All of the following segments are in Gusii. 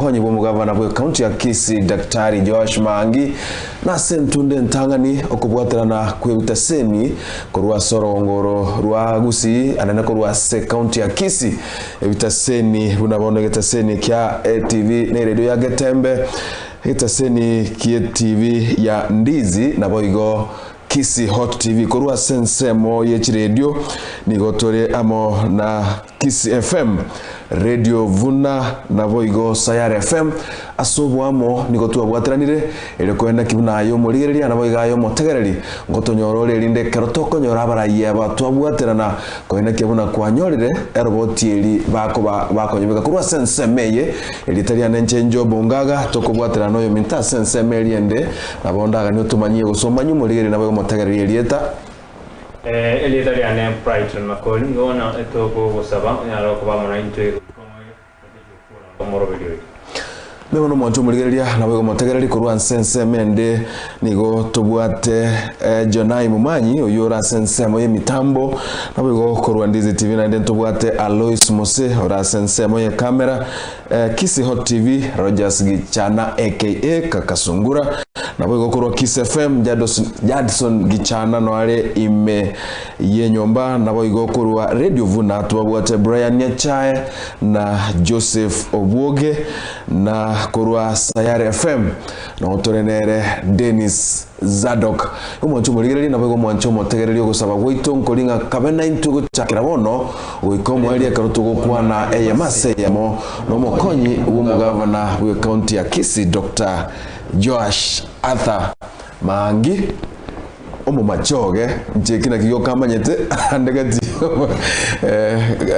Omokonyi bw'omogavana bw'ecounty ya Kisii Daktari Joash Maangi nase entunde entang'ani okobwaterana kw'ebitaseni korwa ase orogongo oro rwa Gusii anene korwa ase ecounty ya Kisii ebitaseni buna bono egetaseni kia etv na eredio ya Getembe egetaseni ki'etv ya Ndizi naboigo Kisii Hot TV korwa ase ensemo ye chiredio nigo tore amo na Kisii FM, Radio Vuna naboigo Sayare FM. Ase oboamo nigo twabwateranire erio koenda ki buna aye omorigereria naboigo aye omotegereri ngotonyora ore erinde ekero tokonyora abarayia aba twabwaterana koenda ki buna kwanyorire eroboti eri bakoba bakonyebeka korwa ase ensemo eye erieta riane inche Job Ongaga tokobwaterana noyominto ase ensemo eria ende Nabo ndaganie otomanyie gose omanye omorigereria naboigo omotegererie erieta. Erieta riane Brighton Makori, nigo bono togogosaba onyare koba amo naintwe goika omoerio tochie gokora omoroberio oito. Nigo nomonto omorigereria naboigo omotegereri korwa ase ensemo ende nigo tobwate Jonai Momanyi oyio ore ase ensemo y'emitambo naboigo korwa Ndizi TV naende ntobwate Alois Mose ore ase ensemo y'ekamera Kisii Hot TV, Rogers Gichana aka Kaka Sungura, naboigo korwa Kiss FM, Jadson Gichana noare ime y'enyomba, naboigo korwa Radio Vuna tobabwate Brian Nyachae na Joseph Obwoge, na korwa Sayare FM nogo tore nere Dennis Zadok. Omwanche omorigereria naboigo omwanche omotegereria ogosaba gwaito nkori ng'a kabe naintwe gochakera bono goika omoerio ekero togokwana eyemo ase eyemo nomokonyi bw'omogavana bw'ecounty ya Kisii Doctor Joash Arthur Maangi omomachoge inche eki naki giokamanyete ande gati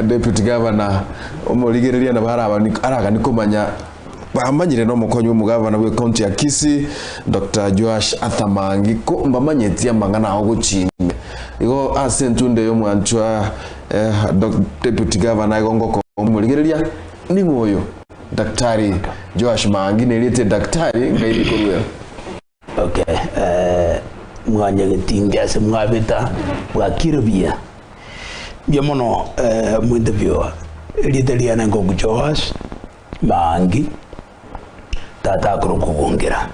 deputy governor omorigereria nabo aragani komanya Bamanyire nomokonyi bw'omogavana bw'ecounty ya Kisii, Doctor Joash Arthur Maangi ko mbamanyeti amang'ana ao gochia ime. Igo ase entunde y'omwanchwa Deputy Governor igo ngoko omorigereria ning'o oyo? Daktari Joash Maangi nerieta edaktari ngai rikorwera. Okay, mwanyagetinge ase mwabeta bwakire buya. Mbuya mono omointerviewer. Erieta riane nkoku Joash Maangi, tata akorokwa Gongera.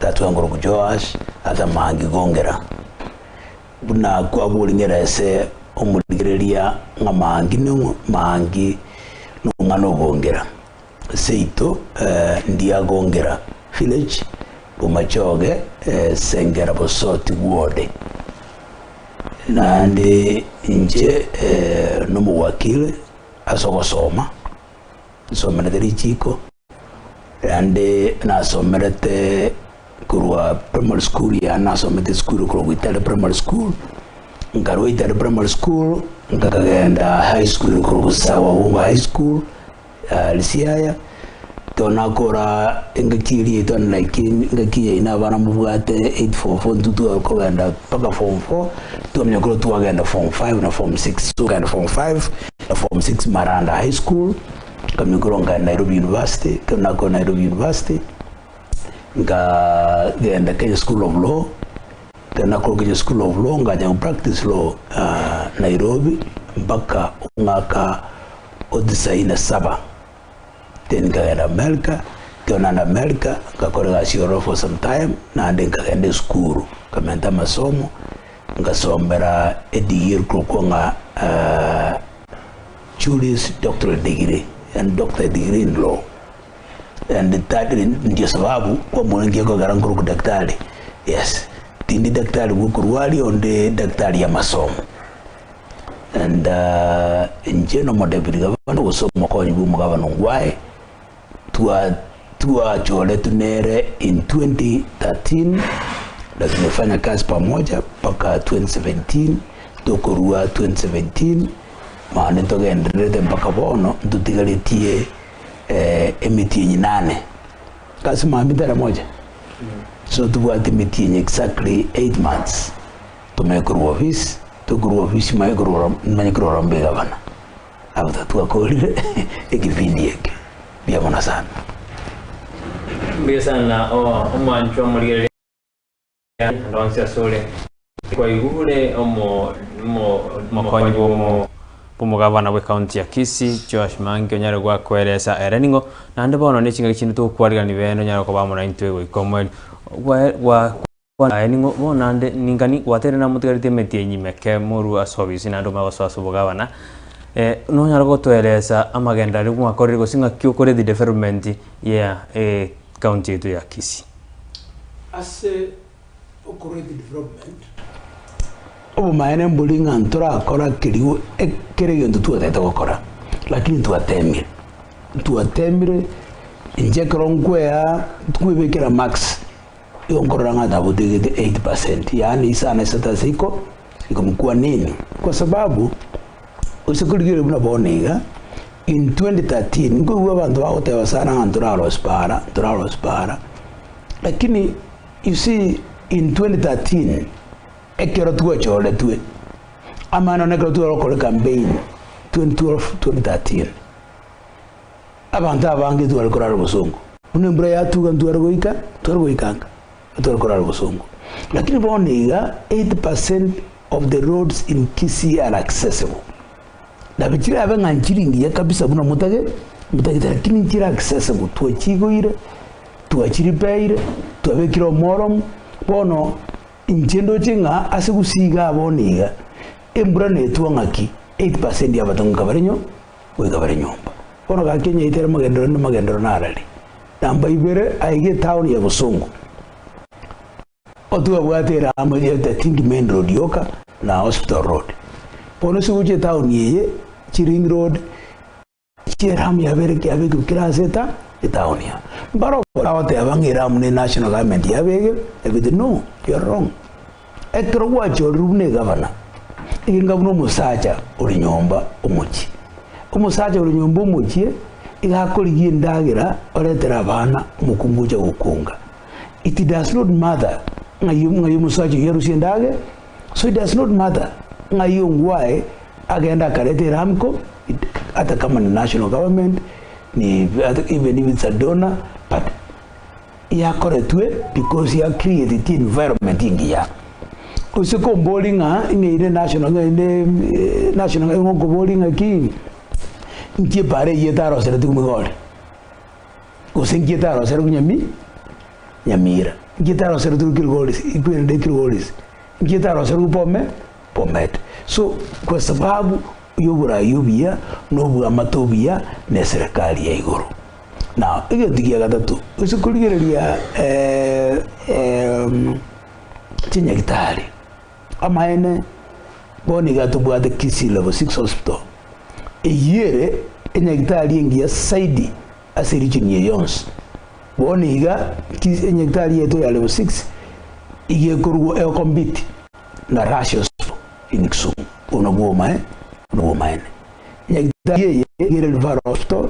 Tata oye nkorokwa Joash, tata Maangi Gongera. Buna kwaboring'era ase omorigereria ng'a Maangi ning'o? Maangi nomwana o Gongera. Seito ndiagongera village Bomachoge Sengera Bosoti ward. Naende inche nomowakili ase ogosoma, nsomerete richiko, naende nasomerete korwa primary school yane nasomete esukuru korwa Itare primary school, nkarwa Itare primary school nkagenda high school korwa Sawa High school. Risiaya, ekero nakora engaki eria yaito like engaki yaino abana mobwate 844 intwe twakogenda mpaka form four, twamanya korwa twagenda form five na form six, so nkagenda form five na form six Maranda high school, nkamanya korwa nkaenda Nairobi University, ekero nakora Nairobi University, nkagenda Kenya School of Law, ekero nakora Kenya School of Law ngacha go practice law Nairobi mpaka omwaka o tisaini na saba, then nkagenda America, ekero naenda America, ngakora egasi ororo for some time, naende nkagenda esukuru, nkamenta amasomo, ngasomera edegree ekorokwa ng'a Juris Doctorate degree, yaani doctorate degree in law. And thirdly, ndio sababu kwamboria nki ekogera nkorokwa daktari, yes, tindi daktari bwa okorwaria onde daktari y'amasomo. And inche na omodepute gavana gose omokonyi bwa omogavana Ongwae, twa twachoretwe nere in 2013 na tumefanya kazi pamoja mpaka 2017, tokorua 2017 mani ntogendererete mpaka bono ntotigaretie emetienyi nane, kasi mambia tara moja, so tobwate emetienyi exactly 8 months. Tomanye korwa ofisi, tokorwa ofisi manye korwa manye korwa mbe gavana. After twakorire ekipindi eke. Mbuya mono sana. Mbuya sana omwanchwa omorigereria ande onsi asore kwaigure omo omo omokonyi bwa omo. Bw'omogabana bw'ecounty ya Kisii, Joash Mangi onyare gwakoeresa ere ning'o, naende bono ne chingaki chinde togokwarigania bene onyare koba amo naintwe goika omoerio. Gwa gwa aye ning'o bono naende ningani gwateire namotigareti emetienyi meke morue ase obisi naende omanye gosoa ase obogabana, nonyare gotoeresa amagendo aria mwakorire gose ng'aki okoreti development ya ecounty yaito ya Kisii. Ase okoreti development, obomaene mbori ng'a ntorakora keria kera egento twatagete gokora, lakini twatemire, twatemire inche ekero nkwea nkwebekera marks, igo nkorora ng'a nabotegete 80%, yaani isano isato ase iko ikomi kwa nini? Kwa sababu, ase korigereria buna bono iga, in 2013 nkoigwa abanto bagoteba sana ng'a ntorarosie para, ntorarosie para, lakini You see, in 2013 ekero twachoretwe, amang'ana one ekero tware gokora ecampaign 2012, 2013, abanto abange tware korara obosongo, buna embura yatuga ntware goika, tware goika nka, tware korara obosongo. Lakini bono iga, 80% of the roads in Kisii are accessible. Nabo chirabe ng'a nchiri ngiya kabisa buna motage, motagete lakini nchire accessible, twachigoire. Twachiripeire, twabekire omoromo, bono inche ndoche ng'a ase gusii igaa bono iga, embura netwa ng'aki, 80% y'abato ngoika bare nyo goika bare nyomba. Bono gaki onye itere magenderero rende magenderero narari. Namba ibere, aiga etown ya Bosongo, otwabwate eramo ya I think main road yoka na hospital road. Bono ase gochia etown eye, chiring road, Chi'eramu yabere kiabekirwe kera ase eta etaoni aa. Mbaro bagoteba ng'a eramu ne national government yabege ebete no, you are wrong. Ekero gwachorirwe buna egavana, egenga buna omosacha ore nyomba omochie. Omosacha ore nyomba omochie, iga akorigia endagera oretere abana omokungu ocha gokunga. It does not matter ng'ai ng'ai omosacha oyio arusie endagera, so it does not matter ng'ai ongwae agende akareta eramko Ata kama ni national government ni even if it's a donor but yakoretwe because ya created environment engiya. Gose kombori ng'a ng'eire national ng'eire national ng'okobori ng'aki nki epara eyio etarosereti Migori gose nki etarosereti Nyami Nyamira nki etarosereti Kilgoris kwerende Kilgoris nki etarosereti Bomet Bomet. So kwa sababu y'oborai obuya na obw'amate obuya na eserekari ya igoro. Now egento gia gatato, ase korigereria chinyagitari, amaene bono iga tobwate Kisii Level 6 Hospital, eyio ere enyagitari engiya zaidi ase region eye yonsi. Bono iga enyagitari yaito ya Level 6 iga ekorwa egocompete na Rush Hospital in Kisumu. Obwo nabwo obomaene, obomaene. Nyagitari eye nigo ere Referral Hospital,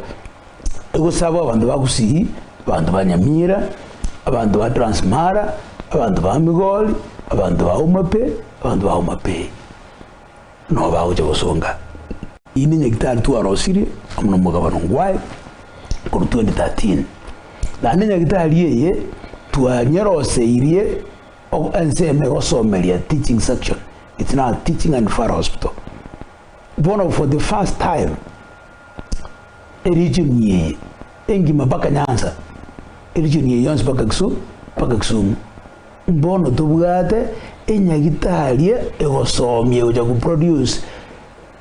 egosaba abanto ba Gusii, abanto ba Nyamira, abanto ba Transmara, abanto ba Migori, abanto ba Homa Bay, abanto ba Homa Bay nabo bagocha gosonga. Eyio ne nyagitari twarosirie amo na omogabana Ongwae korwa 2013. Naende nyagitari eye twanyeroseirie Ensemo egosomeria teaching section it's now teaching and referral hospital bono for the first time eregion eye engima mpaka Nyanza eregion eye yonsi mpaka Kisumu mpaka Kisumu mbono tobwate enyagitari egosomia egocha goproduce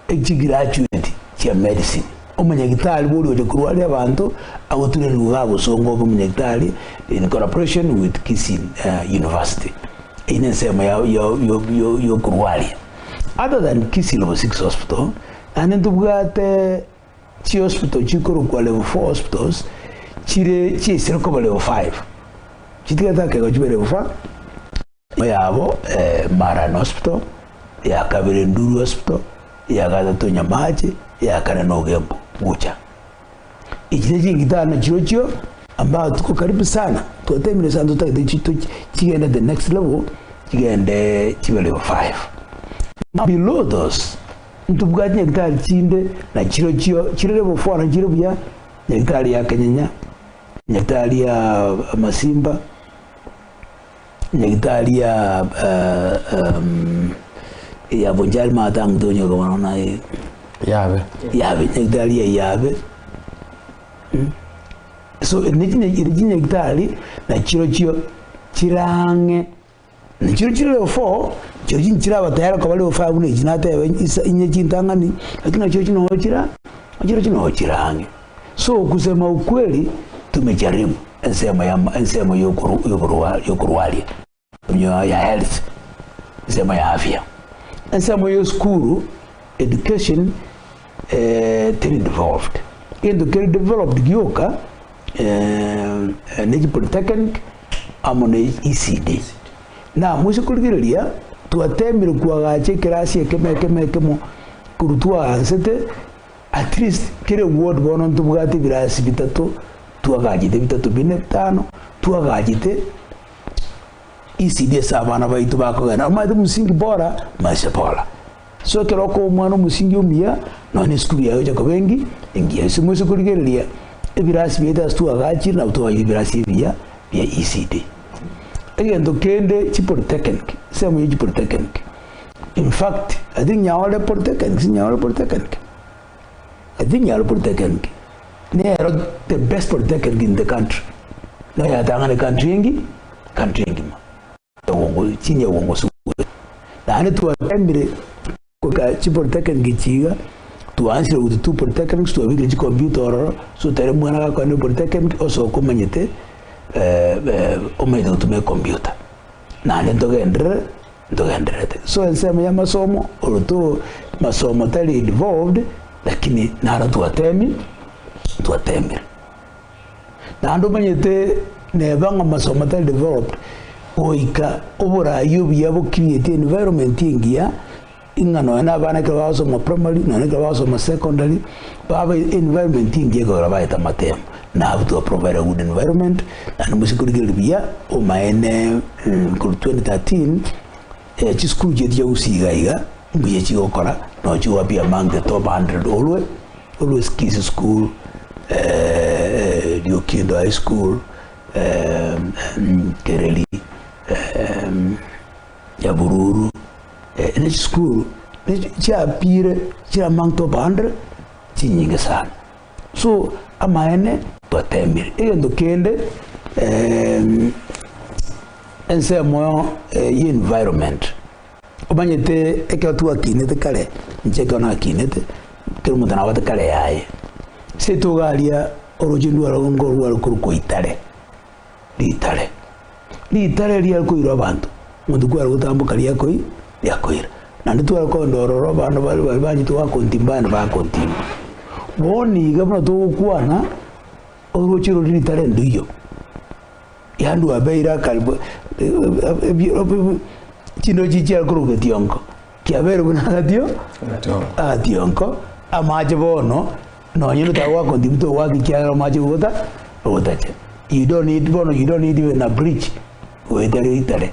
Echigraduate chia medicine, omonyagitari boria ocha korwaria abanto agoturanigwa iga agosonga obe omonyagitari in collaboration with Kisii University. Eyio ne ensemo ya ya okorwaria. Other than Kisii Level 6 Hospital, naende ntobwate chihospital chikorokwa level 4 hospitals chire chiaisire koba level 5. Chitigete ake igo chibe level 5. Yabo Marani Hospital, eya kabere Nduru Hospital, eya gatato Nyamache, eya kane Nogembo gocha. Echi ne chingitano chirochio ambao tuko karibu sana twatemire sana totagete chigende the next level chigende chibe level 5. Now below those ntobwate nyagitari chinde na chirochio chire level 4 na chire buya, nyagitari ya Kenyenya, nyagitari ya Masimba. Nyagitari ya ya Bonchari Matanga tonyoka bono na Yabe. Yabe, nyagetari ya Yabe. So ne chinyagitari nachirochio chirang'e Nachio chire level 4, chirochio nchiraba tayari koba level 5 buna echi nateba isa inye chintang'ani, lakini nachio chinogo chira chirochio nogo chire ang'e. So kusema ukweli tumejaribu ensemo ya ensemo ya okoru yokorwa yokorwaria ya ya health, ensemo ya afya. Ensemo ya esukuru education teri developed, egento kere developed gioka ne chipolytechnic amo ne ECD. Na moise korigereria twatemire koagacha ekerasi ekemo ekemo ekemo korwa twaansete at least kera eward bono ntobwate ebirasi bitato twagachete bitato bine bitano twagachete ECD ase abana baito bakogenda. Omanyete msingi bora maisha bora. So ekero okoa omwana omosingi omuya, nonya na esukuru yaye gocha koba engi engiya. Ase moise korigereria ebirasi biaito ase twagachire nabo twagachire ebirasi ebiya bia ECD. Egento kende chipolytechnic, ensemo ya chipolytechnic, in fact I think Nyaore polytechnic, si Nyaore polytechnic? I think Nyaore polytechnic nero the best polytechnic in the country, nonya yatang'ana ecountry engi country engima. Chini ya uongozi bwe. Naende twatemire goika chipolytechnic echi iga, twaanchire goita two polytechnics twabekire chicomputer ororo, so tari omwana gakoenda epolytechnic osoke omanyete omanyete gotumia ecomputer. Naende ntogenderere ntogendererete. So ensemo ya amasomo oro to masomo tari devolved lakini naro twatemi twatemire. Naende omanyete neba ng'a masomo tari developed, goika oborai obuya bo create environment engiya, ing'a nonya na abana ekero bagosoma primary, nonya ekero bagosoma secondary, babe environment engiya ekero baete amatemo. Na abwo twa provide a good environment, naende moise korigereria buya, omaene korwa 2013, chisukuru chiaito chia gusii iga iga, mbuya chigokora, nonya chigoba be among the top 100 always. Always Kisii School, Riokindo High School, Kereri, Nyabururu, ne chisukuru chiapire chire among top 100 chinyinge sana. So amaene twatemire. Egento kende ensemo ya environment. Omanyete ekero twakinete kare, inche ekero nakinete, kera omonto nabwate kare yaye. Ase etogo aria oroche ndware ngorware korokwa itare, ritare. Ritare riare koira abanto, omonto kware gotamboka riakoi riakoira. Naende tware kogenda ororo abana bare baria banchete goaka ontimba naende baaka ontimba. Bono iga buna togokwana, oroche roria ritare ndoiyo. Yaani rwabeire akaribu chindochi chiare korwa getionko, kiabeire buna agatio agationko, amache bono nonye notagoaka ontimbu togoaka ekiagera amache gogota gogotacha. You don't need bono you don't need even a bridge goeta ritare,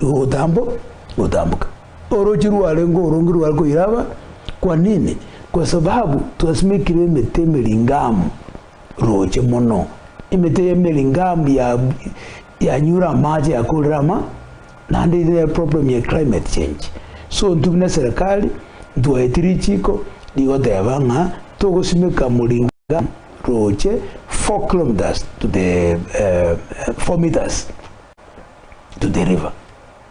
gotambo gotamboka. Oroche rwarenge oronge rware koira aba, kwa nini? Kwa sababu twasimekire emete emeringamu. Roche mono, emete y'emeringamu yanyure amache yakorire ama, naende ere problem ya climate change. So intwe buna eserekari, ntwaeti richiko rigoteba ng'a togosimeka moringamu roche 4 kilometers to the 4 meters to the river.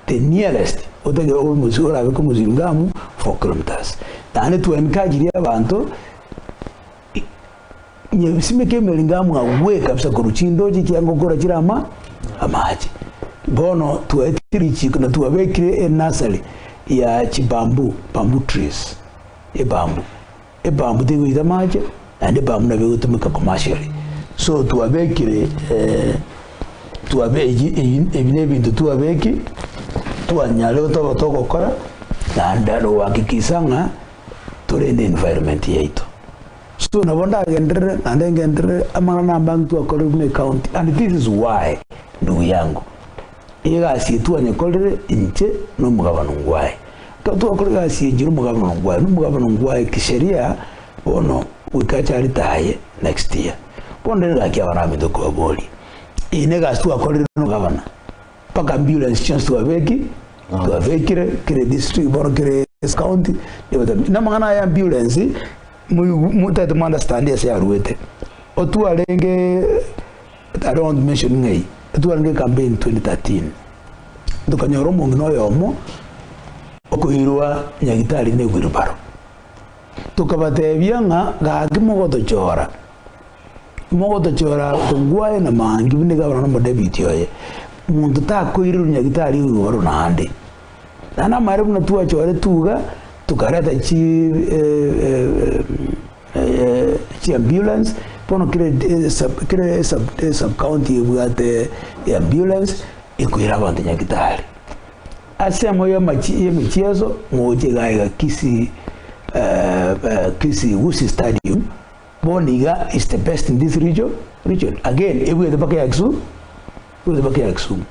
The nearest otagere orabeke omoringamu 4 kilometers. Naende twa encourage abanto. Nyesimeke emeringamu agwe kabisa korwa chindoche ekiagera ngokora chire ama amache. Bono twaetire richiko na twabekire enursery ya chibamboo, bamboo trees, ebamboo. Ebamboo tegoita amache naende ebamboo nabo egotumeka commercially. So twabekire twabe eyi eyi ebi na ebinto twabeki twanyarire toba togokora naende gohakikisha ng'a torende environment yaito. So nabo ndagenderere naende ngenderere amang'ana nambange twakorire buna ecounty and this is why ndugu yangu egasi eye twanyekorire inche na omogabana ongwae. Ekero twakora egasi eye inche na omogabana ongwae, na omogabana ongwae kisheria bono goika ache aritaye next year. Bono rende gaki abana baminto nkobaboria, eye na egasi twakorire na omogabana mpaka ambulance chionsi twabeki twabekire kera edistrict bono kere. County namang'ana aya ambulance motagete mo understand ase arwete otwarenge I don't want to mention ng'ai otwarenge campaign 2013 tokanyora omong'ina oyomo okoirwa nyagitari ne wheelbarrow tokabatebia ng'a gaki mogotochora mogotochora kongwae na maangi buna egavana na omodebiti oye monto takoirerwa nyagitari ewheelbarrow naende. Naende amare buna twachoretwe iga, tokareta chi chiambulance, bono kera esub kera esub esub county ebwate eambulance ekoira abanto nyagitari. Ase emo ya amachi ya emechieso, mogocha iga iga Kisii Kisii Gusii Stadium, bono iga is the best in this region region. Again, ebwate mpaka ya Kisumu, ebwate mpaka ya Kisumu.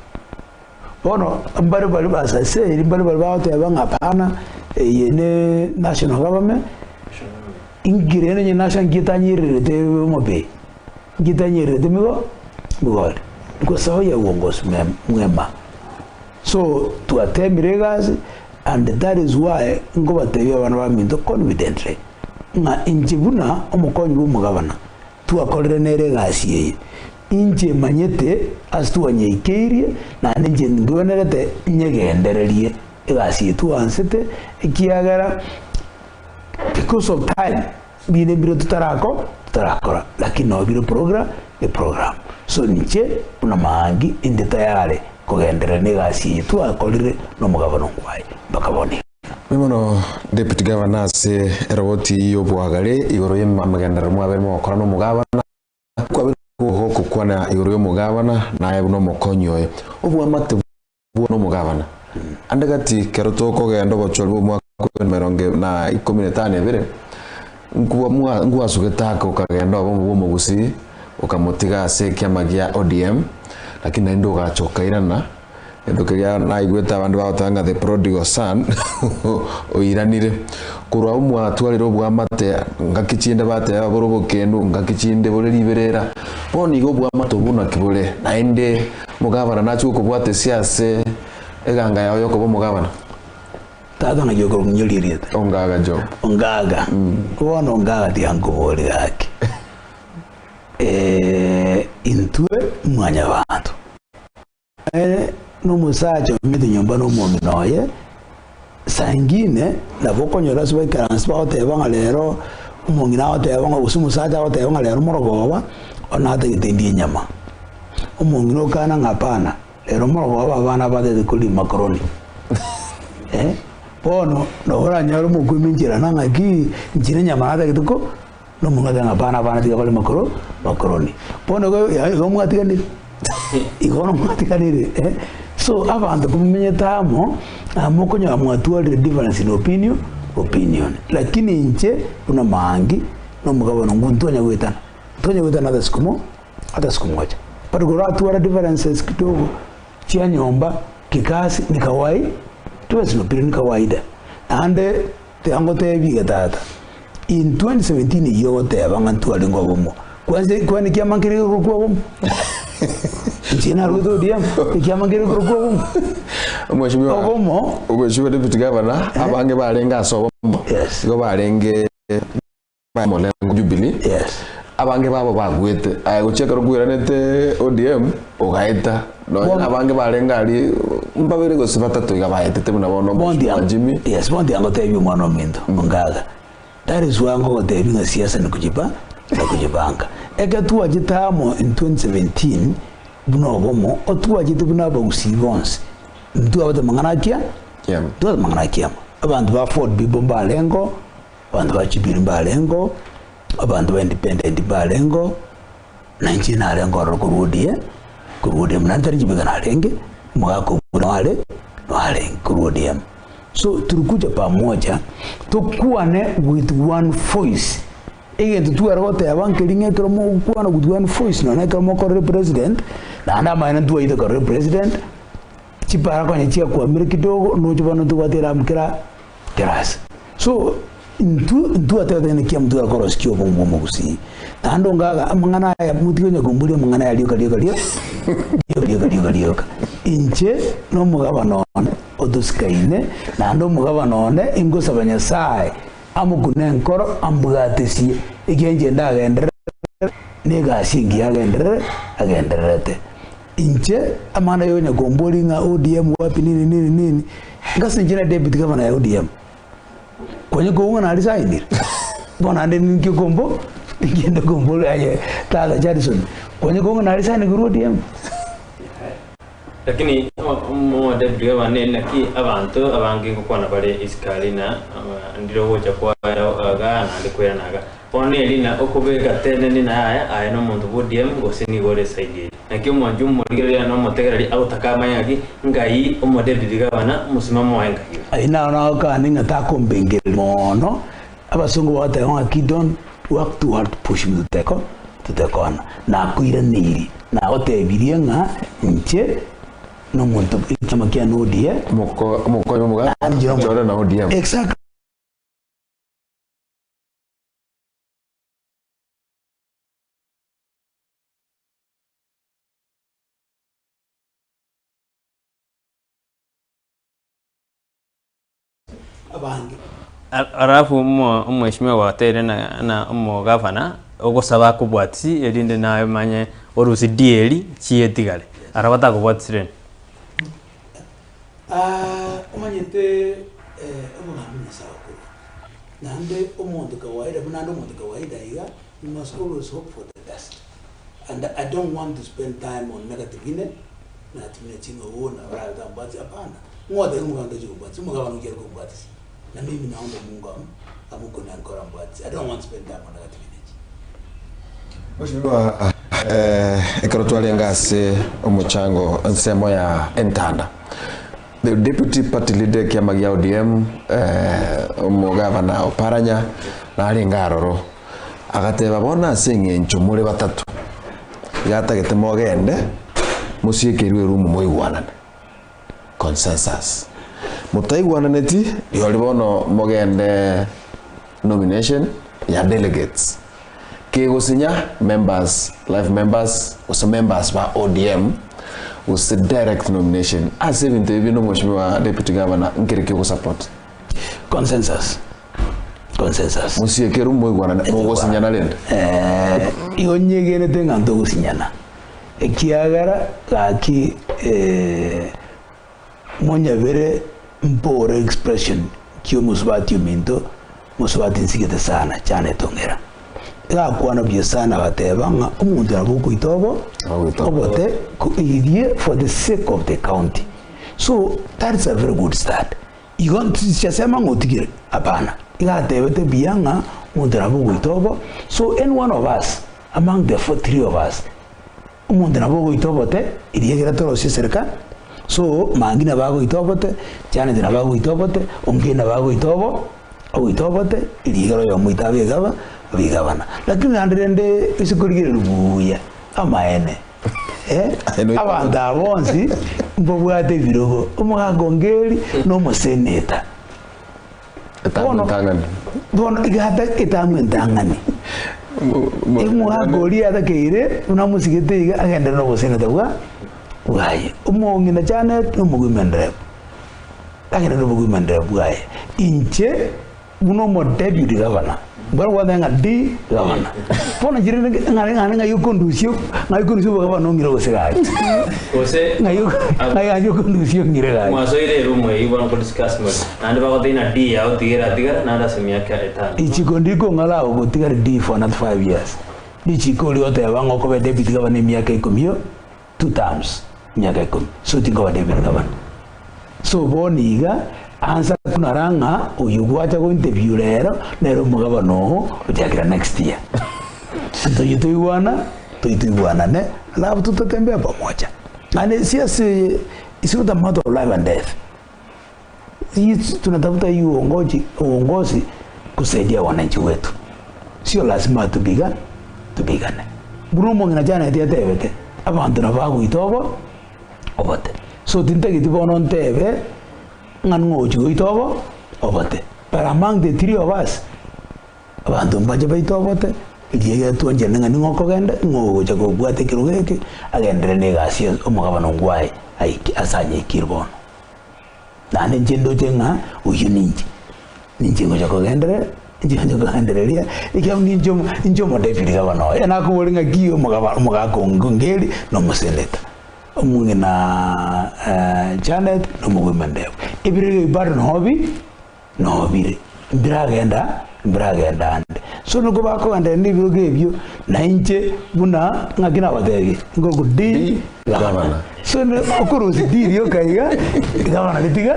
Bono mbare baria basaseri, mbare baria bagoteba ng'a hapana, eye ne national government, inki rende onye national nki etanyererete Homa Bay, nki etanyererete migo migori, kwa sababu ya uongozi mwema. So twatemire egasi and that is why nkobatebia abana baminto confidently ng'a inche buna omokonyi bwa omogabana, twakorire nere egasi eye. Inche manyete ase twanyeikeirie, naende inche ngwenerete nyegendererie egasi eye twansete, ekiagera because of time binde mbire totarako totarakora, lakini nabo bire progra eprogram. So inche buna maangi inde tayari kogenderera na egasi eye twakorire na omogabane ongwaye mpaka bono iga. Mbuya mono Deputy Governor ase eroboti y'obwagare igoro y'amagenderero mwabere mogokora na omogabana. Kwabire gokwana igoro y'omogabana, naye buna omokonyi oye, obwamate bwao nomogabana. Ande gati kero tokogenda obochori bw'omwaka bw'emerongo na ikomi na etano ebere, nkwasugete ake okagenda obomo bw'omogusii, okamotiga ase ekiama gia ODM, lakini naende ogacha okairana. Egento keria naigwete abande bagoteba ng'a the prodigal son oiranire. Korwa abwo mwatwarire obwamate ngaki chinde bateba bore obokendu, ngaki chinde bore riberera. Bono iga obwamate obwo naki bore? Naende omogabana nachie gokobwata esia ase eganga yao yokoba omogabana? Tata naki okorong'inyoria erieta? Ongaga Job. Ongaga. Bono ongaga tiga nkobore gaki. Intwe mwanyabanto. Ere nomosacha omanyete nyomba na omong'ina oye, saa ingine nabo okonyora ase baikaranse bagoteba ng'a rero omong'ina agoteba ng'a gose omosacha agoteba ng'a rero morogoba one natagete ndie enyama. Omong'ina okana ng'a hapana, rero morogoba abana batagete koria macaroni eh. Bono nabo oranyore omokwemi enchera na ng'aki inche nenyama natagete ko na omong'ina oteba ng'a hapana abana tiga barie makoro macaroni. Bono igo igo mwatiganire. Igo bono mwatiganire eh. So abanto komomenyete amo, mokonyora mwatwarire difference in opinion opinion. Lakini inche buna maangi na omogabane ongo ntwanya goetana, ntwanya goetana ata siku mo ata siku moja. But koratwara differences kidogo chia nyomba, kikasi ni kawai difference in opinion ni kawaida. Naende Tiga ngotebie iga tata, in 2017 eyio ogoteba ng'a ntwarenge obomo, kwanza kwane ekiama nkere gekorokwa obomo? Inche narwete ODM, ekiama nkere gekorokwa obomo? Omweshimiwa Obomo. Omweshimiwa Deputy Governor, abange barenge ase obomo, Yes. igo barenge omorengo Jubilee, Yes. abange babo bagwete aye gochia ekero kwairanete ODM ogaeta nonya Bono- abange barenge aria mbabere gose batato iga baetete buna bono Bondi omweshimiwa Jimmy Yes, bondi angotebia omwana ominto ongaga. That is why ngogotebia ng'a siasa ni kujipa na kujipanga. Eke twachete amo in 2017 buna obomo, otwachete buna abagusii bonsi. Ntwabate mang'ana akia? Kiama. Ntwabate mang'ana akiama. Abanto ba Ford Bibo mbarengo, Abanto ba Jubilee mbarengo, abanto ba Independent mbarengo, na inche narenge ororo korwa ODM, korwa ODM naende tari Jubilee narenge, omogaka obwo noare, noarenge korwa ODM. So tulikuja pamoja, tokwane with one voice, egento tware goteba nkeri ng'a ekero mogokwana with one voice nonya ekero mokorire president, naende amaene ntwaite korire president, chipara konya chiakwamire kidogo, noche bono ntobwate eramu kera kera ase. So, intwe ntwatebete ng'a naki amo twakorosikia obongo bwa omogusii. Naende ongaga amang'ana aya motige onye komboria amang'ana aya rioka rioka rioka rioka rioka rioka rioka. Inche na omogabana one. Otosikaine, naende omogabana one ingosaba Nyasae amokune enkoro ambwatesie, ekiagera inche ndagenderere negasi engiya agenderere agendererete. Inche amang'ana ya onya komboria ng'a ODM wapi nini nini nini, ngase inche na deputy governor ya ODM. Konya kobua ng'a naresignire, bono naende ninki okombo ninki ende komboria aye tata Charlson, konya kobua ng'a naresignire korwa ODM. Lakini omodebi bw'abana naki abanto abange ngokwana bare isiko aria na ndire ogocha kwaye igaa naende koirana igaa. Bono neri ng'a okobeka teneni na yaya aye nomonto bwa ODM gose nigo ore eside eye. Naki omwanchi omorigereria na omotegereri agotaka amanye ng'aki ngai omodebiti gavana omosimamo oye ngai ore. Ayio naro nagokana ng'a takombengereria mono, abasongo bagoteba ng'a Kidon work too hard to push me to the to the corner. Nakoiraneirie, nagotebirie ng'a inche nomonto ekiama kiane ODM. Omoko omokonyi omogaka Naende inche nomo- chore na ODM. Exactly. Abange. Alafu omweshimiwa gwateire na omogavana ogosaba akobwatisi erinde naye omanye orusie dieri chietigare arabwo atakobwatisi rende. Omanyete obogambi Nyasae okorwa, naende omonto kawaida buna ande omonto kawaida iga, you must always hope for the best and I don't want to spend time on negative ine, negative energy ng'a oo nabo arabe tambwati hapana. Ng'o otebia omogabane tochi kobwatisia? Omogabane oyio are kobwatisia, na mimi naomba Mungu amu amokune ankore ambwatisia. I don't want to spend time on negative energy. Mheshimiwa, eh, ekero twarenge ase omochango ensemo ya entanda the deputy party leader ekiama gia ODM eh, omogavana Oparanya narenge aroro agateba bono ase eng'encho more batato iga atagete mogende mosiekerwe erumu moigwanane consensus. Motaigwananeti rirorio bono mogende nomination ya delegates. Kegosinya members, life members gose members ba ODM gose direct nomination. Ase ebinto ebi binde omweshimiwa deputy governor nkere ki ogosupport? Consensus. Consensus. Mosiekerwe moigwanane mogosinyana rende. Eh, igo nyegenete ng'a ntogosinyana. Ekiagera gaki monyabere mpore expression ki omosubati ominto, mosubati nsigete sana chana etong'era. Egakwana buya sana agateba ng'a omonto nabo okoita obo obote irie for the sake of the county. So that is a very good start. Igo ntichasema ng'a otigire, hapana. Iga atebete buya ng'a omonto nabo ogoita obo, so any one of us Among the 43 of us, omonto nabo ogoita obote, eriegera torosie eserikali, so Mangi nabo agoita obote, Janet nabo agoita obote, Ongeri nabo agoita obo, ogoita obote, eriegera oyomo oito abe egaba, abe egabana. Lakini naende rende ase korigereria buya, amaene, eh, abanto aba bonsi mbabwate ebirogo, omogaka Ongeri na omoseneta. Etamu entang'ani. Bono egata etamu entang'ani. Omogaka oria atakeire buna amosigete iga agenderere noboseneta bwa bwaye. Omong'ina Janet nomogwima endereba, agenderere nobogwima endereba bwaye. Inche buna omo deputy governor, mbwate gwateba ng'a di governor. Bono inche rende ng'are ng'ane ng'ai okondusia ng'ai okondusia obogavana ong'ire gose gaki. Gose Ng'ai ng'ai okondusia ong'ire gaki. mwasoire eroom eyio bono kodiscuss more. Naende bagotebia ng'a D yao tiga eratigara naende ase emiaka etano. Richiko ndikong'ala agwo gotigara D for another 5 years. Richiko oria oteba ng'a okoba deputy governor emiaka ikomi yo two terms emiaka ikomi so tinkoba deputy governor. So bono iga ansa konara ng'a oyo gwacha go interview rero nere omogabana oo gochakera next year. Toyio toigwana toyio toigwanane alafu tutatembea pamoja. Naende siasa eye is not a matter of life and death. Sisi tunatafuta hii uongozi, uongozi kusaidia wananchi wetu, sio lazima tupiga tupigane. Buna omong'ina Janet atebete abanto nabo bagoita obo obote, so tintageti bono ntebe ng'a ning'o ogochi goita obo obote, but among the three of us Abanto mbache baite obote, erio egetwanchera ng'a ning'o okogenda, ng'o ogocha kobwata ekerogo eke, agenderere negasi ya omogabana ongwae aike ase anyaikire bono. Naende inche ndoche ng'a oyio ninche, ninche ngocha kogenderera, ninche ngocha kogendereria, ekiagera ninche omo ninche omodeputy gavana oye, nakoboria ng'aki omogaba omogaka onge ongeri na omoseneta, omong'ina Janet na omowomen rep. Ebiro ebio bado nobi nobire, mbiragenda mbiragenda ande. So niko bakogenderera na ebirogo ebio, na inche buna ng'aki nagotebirie, nkoku D gavana. So ne okorusia D rioka iga, gavana ritiga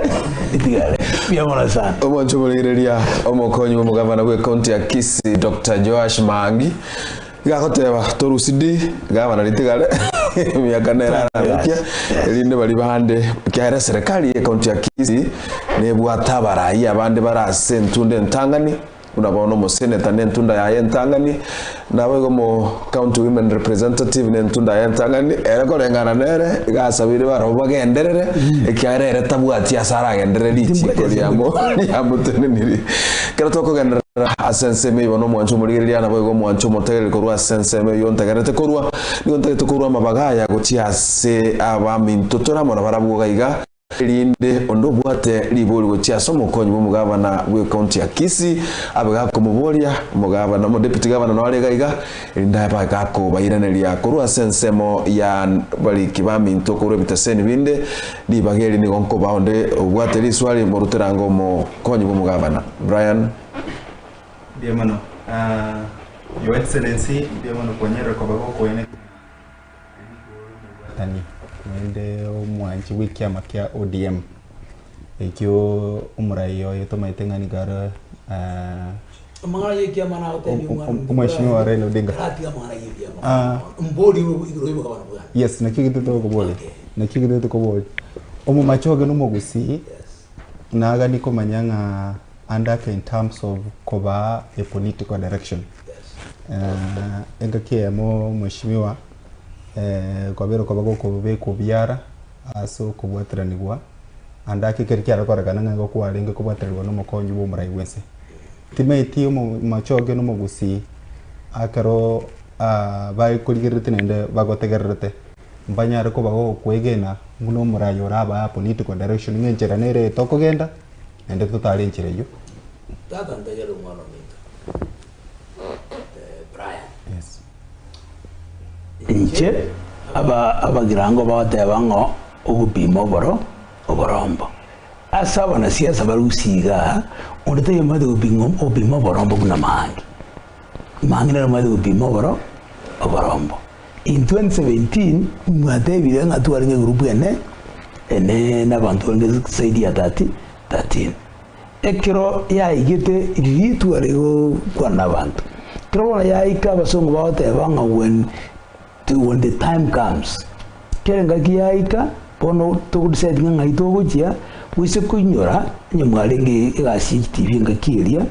ritigare. Mbuya mono sana. Omwancho omorigereria omokonyi bw'omogavana bw'ecounty ya Kisii Dr. Joash Maangi Iga agoteba, Torusi di, gavana ritigare emiaka nere ararukia, erinde baria bande, ekiagera eserekari y'ecounty ya Kisii nebwate abarai abande bare ase entunda entang'ani, buna bono omoseneta na entunda yaye entang'ani, naboigo omo county women representative na entunda yaye entang'ani, ere koreng'ana nere, iga asabeire barabwo bagenderere, ekiagera ere tabwati ase aragenderere richiiko riamo riamotenenirie. Ekero tokogenderera. Ase ensemo eyio bono omwancho omorigereria, naboigo omwancho omotegereri korwa ase ensemo eyio ntegererete korwa, nigo ntagete korwa amabaga aya gochia ase abaminto tore amo nabarabwo iga iga, erinde onde obwate ribori gochia ase omokonyi bw'omogabana bw'ecounty ya Kisii abe gakomoboria omogabana, omodeputy gavana nore are iga iga, erinde abe gakobairaneria korwa ase ensemo ya bariki baminto korwa ebiteseni binde, ribaga eri nigo nkobaa onde obwate riswari morutere ange omokonyi bw'omogabana. Brian. Mbuya mono. Your Excellency, mbuya mono kwanyarire koba gokoene omobwatani naende omwanchi bw'ekiama kia ODM, ekio omorai oye tomaete ng'a nigo are Amang'ana y'ekiama nagotebia omwana ominto Omweshimiwa Raila Odinga. Taratiga amang'ana y'ekiama. Ah. Mbori igoro y'obogabana bwane. Yes, nakio gitete gokoboria. Okay. Nakio gitete koboria. Omomachoge nomogusii Yes. Nagani komanya ng'a ande ake in terms of kobaa a political direction. Engaki eyemo mweshimiwa kwabeire koba gokobekwa obiara ase okobwateranigwa ande ake ekero kiare korekana ng'a igo kwarenge kobwatererwa na omokonyi bwa omorai bwense. Timaeti omomachoge na omogusii ekero bakorigerereti naende bagotegererete. Mbanyare koba gokwegena buna omorai orabae political direction ng'a enchera nere eye tokogenda, naende totare enchera eyio. Tata ntegerere omwana ominto Brian. Yes. Inche aba abagirango bagoteba ng'a ogopima oboro oborombo. Ase abanasiasa bare gusii igaa, onde taiyo omanyete gopima gopima oborombo buna Maangi. Maangi nere omanyete gopima oboro oborombo. In 2017 mwatebire ng'a twarenge egroup ene ene na abanto barenge zaidi ya 30 13. Ekero yaigete riria tware gokwana na abanto, ekero bono yaika abasongo bagoteba ng'a when when the time comes, kera engaki yaika bono togo decide ng'a ng'ai togochia, goise koinyora onye mwarenge egasi ye chitibi engaki eria,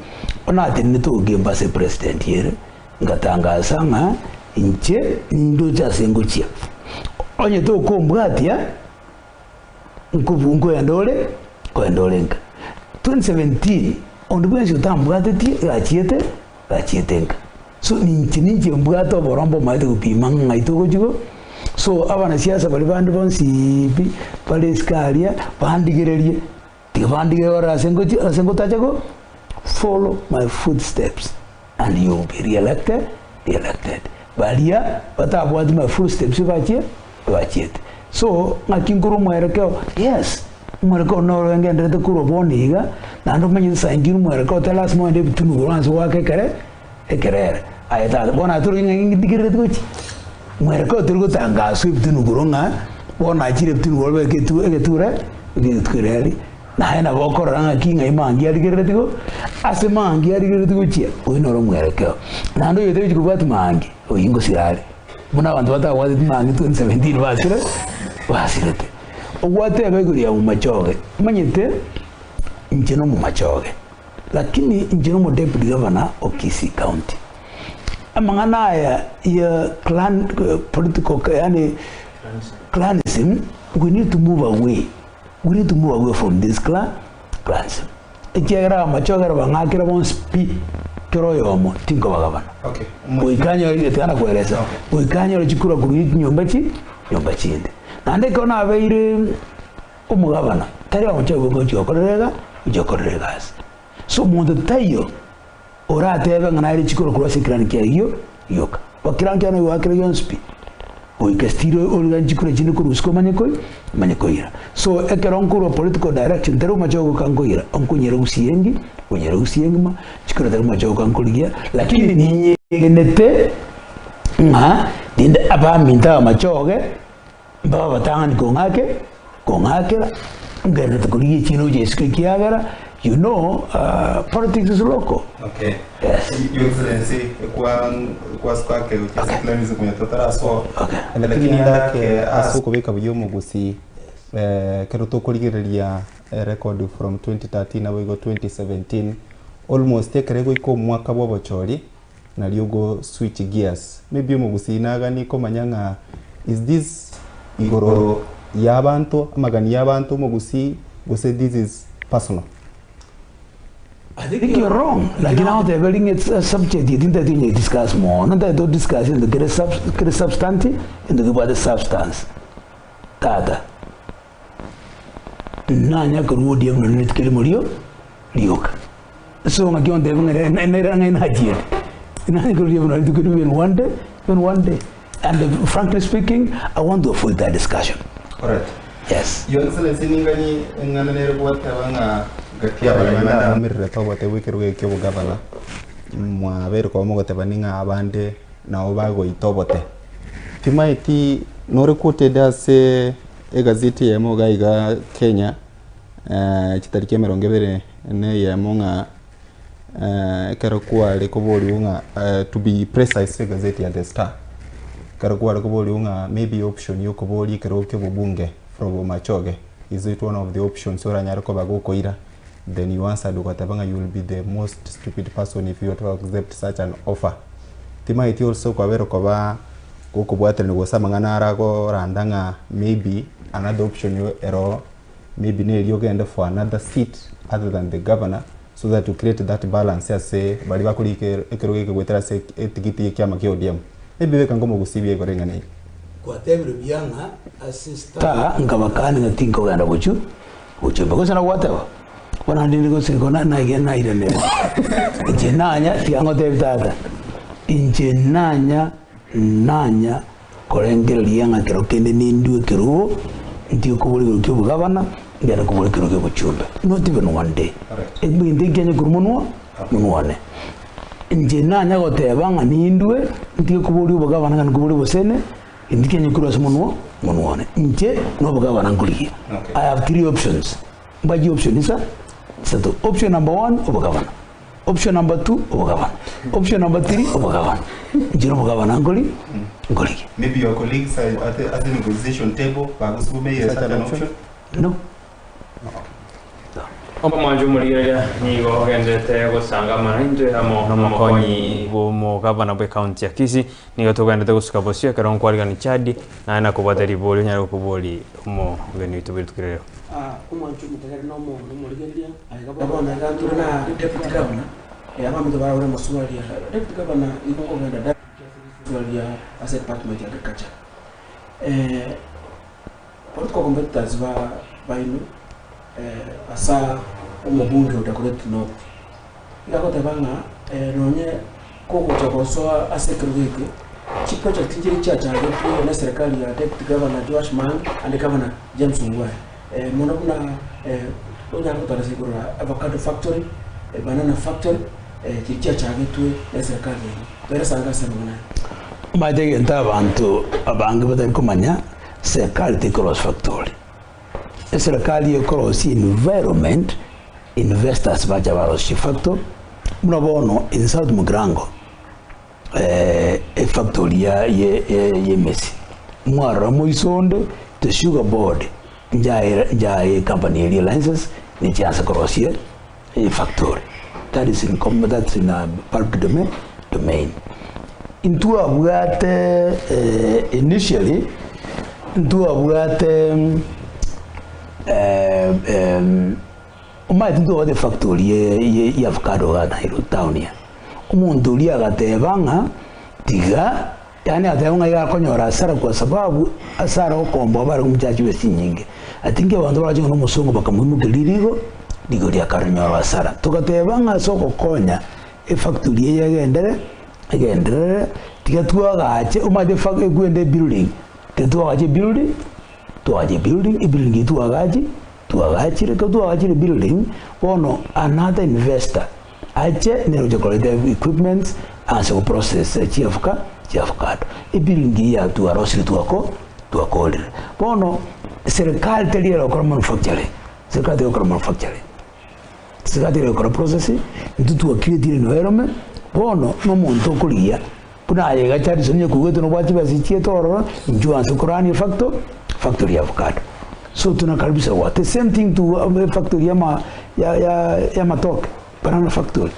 bono natenenete ogemba ase president ere. Ngatangasa ng'a inche nindoche ase ngochia. Onye tokombwatia, nkobu nkoenda ore, nkoenda ore nka. 2017 onde bwensi otambwatetie gachiete, gachiete nka. So ninche ninche mbwate oborombe omanyete gopima ng'a ng'ai togochia go, so abanasiasa baria bande bonsiiii pi, bare isiko aria, bandigererie. Tiga bandige ore ase ngochia ase ngotacha go follow my footsteps and you will be re-elected re-elected. Baria batabwati my footsteps bachie bachiete. So ng'aki nkorwa omwerekeo? Yes, omwerekeo noro ngenderete korwa bono iga, naende omanyete saa ingine omwerekeo tari lasima ogende ebitunu igoro ase goaka ekere ekerere. Aye tata bono aye tore ng'a ndigerereti gochia? Mwerekeo tori gotangaswa ebitunu igoro ng'a bono achire ebitunu igoro beka etu egeture egetureri, naye nabo okorora ng'aki ng'ai maangi arigerereti go ase maangi arigerereti gochia, oyio noro omwerekeo. Naende oyo otagochi kobwati maangi, oyio ngosira are. Buna abanto batabwateti maangi 2017 basire basirete. Ogwateba igoro ya omomachoge, omanyete inche nomomachoge. Lakini inche nomo deputy governor o Kisii county. Amang'ana aya ya clan political yaani clanism we need to move away, we need to move away from this clan clanism. Ekiagera amache ekero bang'akire bonsi pi kera oyomo tinkobagabana. Okay. Goika nyore tiga nakoeresa, goika nyore chikura korwa chinyomba chi nyomba chinde. Naende ekero nabeire. Omogabana tari omochie obo gochia gokorera iga, gochia gokorera egasi. So omonto taiyo oratebe ng'a nare chikoro korwa ase ekirani kiaye gio gioka. Ekirani kiane ogoakera gionsi pi, goika still origani chikura chinde korwa isiko omanye koi omanye koira. So ekero nkorwa political direction tari omochie ogoka nkoira, nkonyera gusii engi, nkonyera gusii engima, chikura tari omochie ogoka nkorigia, lakini ninyegenete ng'a rinde abaminto abamachoge. Mbabe abatang'ani kong'ake, kong'akera, ngenderete korigia echiira gochia isiko ekiagera you know politics is local. Okay. Yes. Your Excellency, kwa kwasuka ake gochia ase Okay. cleanse konya totarasoa. Okay. Lakini ndake ase okobeka buya omogusi eh, ekero tokorigereria eh, record from 2013 naboigo 2017 almost ekero egoika omwaka bwa obochori nario ogo switch gears. Maybe omogusii naganie komanya ng'a is this igoro ya abanto, amagani ya abanto omogusii gose this is personal. I think you're wrong, lakini agotebia ng'a it's a subject eye tintagete konya discuss mono, ntagete to discuss egento kere sub kere substantive, egento kebwate substance. Tata, nanya korwa ODM nonye rituko erimo rio rioka. So ng'aki ontebie ng'a ere nere ng'a nachiete. Nanye korwa ODM nonye rituko erimo even one day, even one day. And frankly speaking, I want to avoid that discussion. Alright. Yes. Your Excellency ningani eng'ana nere gwateba ng'a gati y'abaremi bande abamererete obote bw'ekerogo eke ki'obogavana, mwabeire koba mogotebani ng'a abande nabo bagoita obote. Timaeti nore quoted ase egazeti eyemo iga iga Kenya chitariki emerongo ebere na eyemo ng'a ekero kware koboriwa ng'a to be precise egazeti ya The Star, ekero kware koboriwa ng'a maybe option ya okoboria ekerogo kia obobunge from Bomachoge, is it one of the options oranyare koba gokoira? Then you answered ogateba ng'a you will be the most stupid person if you were to accept such an offer. Timaeti also kwabere koba gokobwaterania gose amang'ana ara agoranda ng'a maybe another option ero maybe neri ogende for another seat other than the governor so that to create that balance ase baria bakorika ekerogo eke goetera ase etigiti ya ekiama kia ODM. Maybe beka nkomogusii buya igoro ring'ana eri. Gwatebire buya ng'a ase Star nkabakani ng'a tinkogenda gochia gochia gose nagwateba bono naende inde gose igo nairanire inche nanya tiga ngotebi tata inche nanya nanya korengereria ng'a kero kende nindue ekerogo ntige kobora igoro kia obogabana ngende kobora ekerogo kia obochumbe not even one day egento ekianya korwa monwa monwa one. Inche nanya goteba ng'a nindue ntige koboria obogabana ng'a nkoborie obosene Intwe kianywa korwa ase omonwa omonwa one. Inche nobogabana nkorigia. Okay. I have three options. Mbachie option isa isato. Option number one, obogabana. Option number two, obogabana. Option number three, obogabana. Inche nobogabana nkori nkorigia. Maybe your colleagues are at the, at the negotiation table bagosugumeire such an option? No. Omwancho omorigereria nigo ogenderete gosanga amang'ana intwe amo nomokonyi bw'omogavana bw'ecounty ya Kisii, nigo togenderete gosuka bosio ekero nkwarigani Chadi, naye nakobwate ribori onyare gokobori omogeni oito bwe rituko riria rero. Omwancho omotegereri na omorigereria, aiga bono iga ntore na deputy governor, abaminto barabore amaswali aya. Deputy governor igo okogenda ase ase department ya agriculture. Political competitors ba baino asa omobunge o Dagoretti North, iga agoteba ng'a nonye kogocha gosoa ase ekerogo eke, chiproject nchire chiachagetwe na eserekari ya Deputy Governor Joash Mange and Governor James Ongwae. Mono buna onyare gotoeresa igoro ya avocado factory, banana factory, chiria chiachagetwe na eserekari yaino. Toeresa ange ase amang'ana aya. Omanyete egento abanto abange batari komanya, Serikali tekorosia factory, eserekari ekorosia environment investors bacha barosia chifactory, buna bono in South Mugirango efactory ya ye emesi, mwarora moisonde the sugar board njaye njaye ecompany eria license nechiansa korosia efactory, that is in com that's in public domain domain. Intwabwate initially ntwabwate omanyete ntwabwate efactory ye ye avocado iga Nairobi town eye, omonto oria agateba ng'a tiga. Yaani ateba ng'a iga akonyora hasara kwa sababu ase are gokomboa bare komochacha chibesa chinyinge. Ati inki abanto barache ng'a nomosongo bakamoimokeria rigo, rigori akaronyora hasara. Togateba ng'a ase ogokonya efactory eye egendere, egenderere, tiga twagache omanyete efa ekwenda ebuilding, tiga twagache ebuilding, twagache ebuilding, ebuilding eywo twagachi twagachire, ekero twagachire ebuilding, bono another investor ache nere oche koreta equipments ase go process chiafuka chiafukado. Ebuilding eywo yatwarosire twako twakorire. Bono serikali teri erokora manufacturing, serikali terigokora manufacturing. Serikali terigokora processing, intwe twa creatire environment, bono na omonto okorigia buna aye iga Charles onye koigwete nobwate chibesa chiaito ororo, inchuo anse korania efacto factory ya avocado. So tunakaribisha what? The same thing to efactory ya ama ya ya ya amatoke, banana factory.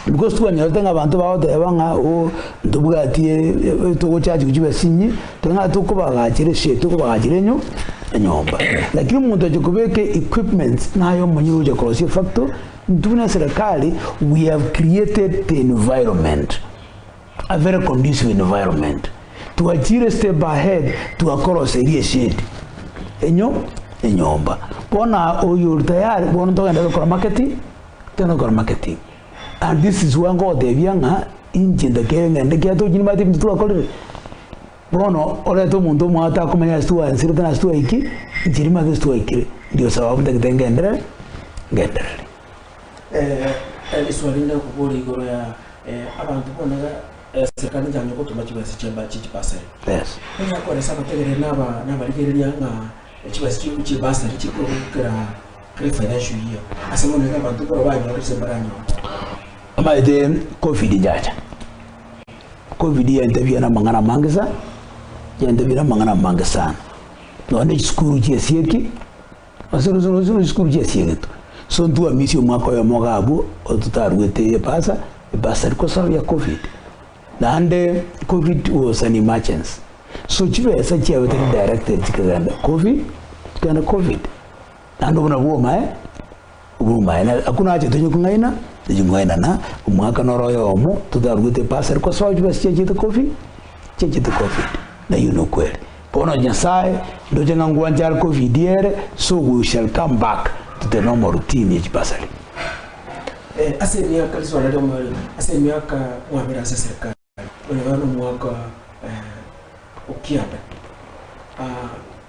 Because twanyorete ng'a abanto bagoteba ng'a oh ntobwati togochachiwa chibesa chinyi, tore ng'a tokobagachera eshade, tokobagachera enyo enyomba. Lakini omonto acha kobeka equipments naye omonyene ogocha korosia efactory, intwe buna eserekari we have created the environment, a very conducive environment. Twachire step ahead twakoroseria eshade enyo enyomba. Bono oyo ori tayari bono togende gokora marketing. Togende gokora marketing and this is where ngogotebia ng'a inche ndakere ng'ende ekiagera tochi nimanyete ebinto twakorire. Bono orete omonto omwao takomanya ase twaanserete na ase twaiki, inche nimanyete ase twaikire, ndio sababu ntagete ngenderere ngenderere. Riswali rinde gokobora igoro ya abanto bono iga serikali nchanya gotoma chibesa chia chia chibasari. Yes. Onye akoresa abategereri na aba na abarigereria ng'a chibesa chio chibasari chikogokera Kera financial year ase mono iga abanto ekero banyorire gose mbaranyore. Omanyete covid nchacha, covid yantebia na amang'ana amange sa, yantebia na amang'ana amange sana. Nonya na chisukuru chiasieki, ase ase ase chisukuru chiasiegetwe, so ntwamisia omwaka oyomo iga abwo, ototarwete ebasa, ebasari kwa sababu ya covid. Naende covid was an emergency, so chibesa chiabete redirected chikagenda covid, chikagenda covid. Naende obwo nabwo obomaene, obomaene. Akwo nache tonye kong'aina, tonye kong'ainana, omwaka noro oyomo totaruete ebasari kosoa chibesa chiachete covid, chiachete covid, na eyio nokweri. Bono Nyasaye, ndoche ng'a ngwancha are covid ere, so we shall come back to the normal routine ye chibasari. Ase emiaka riswala ri'omoerio, ase emiaka mwabere ase eserekari, oyo bono omwaka o kianda,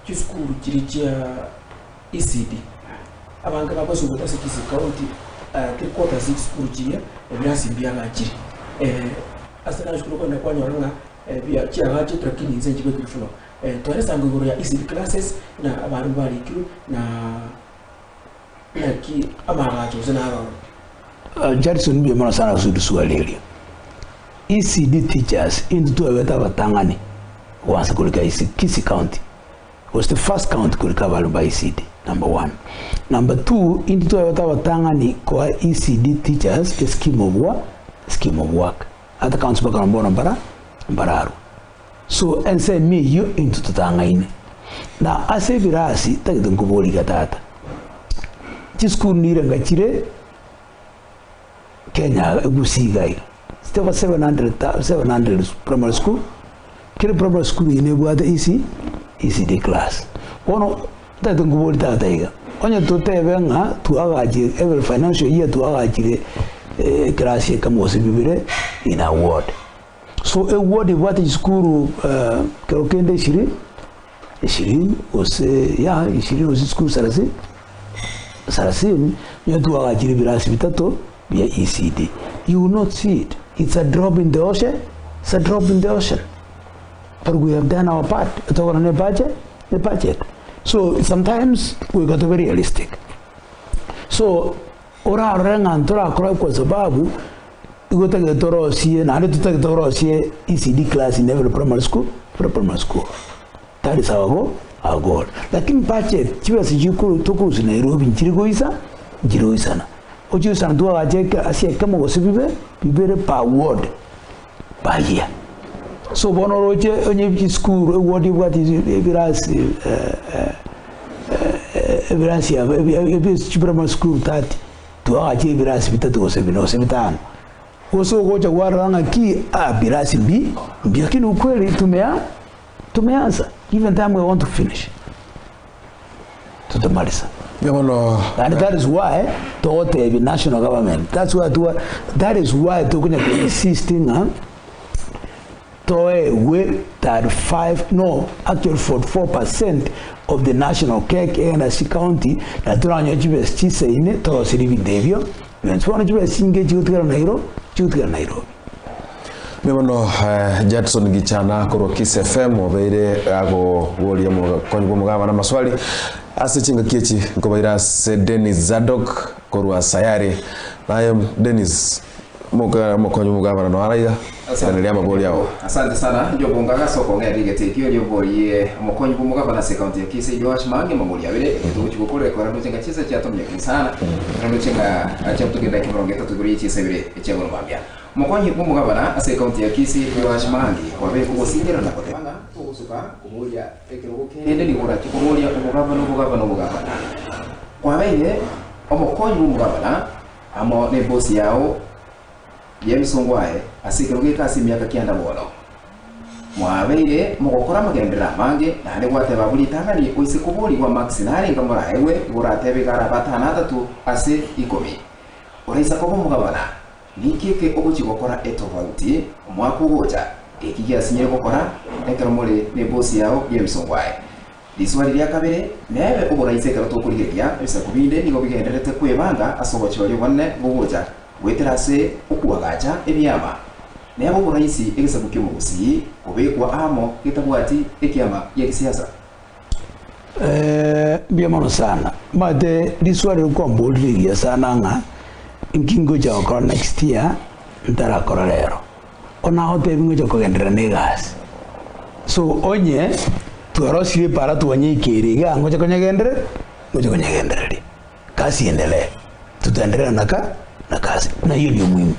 chisukuru chiria chia ECD, abange bagosunguta ase Kisii County, three quarters ye chisukuru chiria, ebirasi mbiagachire. Ase nashukuru okogenda kwanyora ng'a bia chiagachetwe lakini inse nchibekire floor. Twaresanga igoro ya ECD classes, na abarimu barikirwe, na naki amaagacho gose naroro. Judson mbuya mono sana ase riswali erio. ECD teachers intwe twabete abatang'ani goansa korika ase Kisii County was the first county korika abalimu ba ECD number one. Number two intwe twabete abatang'ani koa ECD teachers a scheme of work, scheme of work. Ata counties mpaka bono mbara mbararwa. So ensemo eyio intwe totang'aine. Na ase ebirasi tagete nkoboria iga tata, chisukuru nirenga chire Kenya iga Gusii iga iga, over 700 700 primary school, kera primary school eyio nebwate EC ECD class. Bono ntagete nkoborie tata iga, onye totebe ng'a twagachire every financial year twagachire eclass ekemo gose bibere in a ward. So eward ebwate chisukuru kero kende ishirini, ishirini gose ya ishirini gose chisukuru sarasini, sarasini, onye twagachire ebirasi bitato bia ECD. You will not see it, it's a drop in the ocean, it's a drop in the ocean. But we have done our part, tokora ne budget, ne budget. So sometimes we got to be realistic. So orarore ng'a ntorakora kwa sababu Igo totagete torosie, naende totagete torosie ECD class in every primary school, every primary school. That is our goal, our goal. Lakini budget, chibesa chikoro tokorusia Nairobi nchiri goisa, nchiri goisana. Ochigoisana twagacha eke ase ekemo gose bibe, bibere per ward, per year. So bono oroche onye chisukuru eward ebwate ebirasi ebirasi aba ebi chiprimary school 30. Twagache ebirasi bitato gose bine gose bitano. Gose ogocha kwarora ng'aki ah birasi mbi mbi lakini ukweli tumea tumeanza given time we want to finish tutamaliza. Mbuya mono. And that is why togotebia national government that's why twa that is why tokonya ko insist ng'a Toegwe 35 no actually 44 percent of the national cake egende ase chicounty na toranyore chibesa chisaine toroserie ebinto ebio bionsi. Bono chibesa chinge chigotigara Nairo chigotigara Nairobi. Mbuya mono Judson Gichana korwa Kiss FM obeire agoboria omokonyi bw'omogabana amaswali ase chingaki echi nkobaira ase Dennis Zadok korwa Sayare naye Dennis Omokonyi bw'omogabana noyo araiga, iraneria amabori ao. Asante sana Job Ngaka ase okong'erera egete ekio erio oborie omokonyi bw'omogabana ase ekaunti ya Kisii Joash Mange amabori abere ekio togochia gokorera ekero ndoche ng'a chinsa chiatomia sana ekero ndoche ng'a chiabutoka edakika emerongo etato igoro ye chinsa ibere chia bono mambia. Omokonyi bw'omogabana ase ekaunti ya Kisii Joash Mange kwabeire kogosingerera na goteba ng'a togosuka koboria ekerogo kende nigo orachie koboria omogabana omogabana omogabana kwabeire omokonyi bw'omogabana Amo nebosi yao y'ebisongo aye ase ekerogo eke ase emiaka kianda bono. Mwabeire mogokora amagenderero amange, naende gwateba abwo ritang'ani oise koborigwa marks narenge moraegwe, igo oratebe iga arabe atano atato ase ikomi. Oraisa koba omogabana, ninki eke ogochia gokora etofauti omwaka ogocha, eki giasinyire gokora ekero more nebosi yao y'ebisongo aye? Riswali ria kabere, Nebe oboraise ekero tokorigereria ebisaku binde nigo bigendererete kwebanga ase ogochooria obonene bogocha goetera ase okoagacha ebiama. Nebe oboraisi egesaku ki'omogusii kobekwa amo getabwati ekiama gia gisiasa. Mbuya mono sana. Omanyete riswali riria kwamborire rigiya sana ng'a inki ngocha gokora next year ntarakora rero. Onagotebi ngocha kogenderera na egasi. So onye twarosirie epara twanyeikeire igaa ngocha konyegendere ngocha konyegendereria. Kazi iendelee, tutaendelea na ka na kazi. Na hiyo ndio muhimu.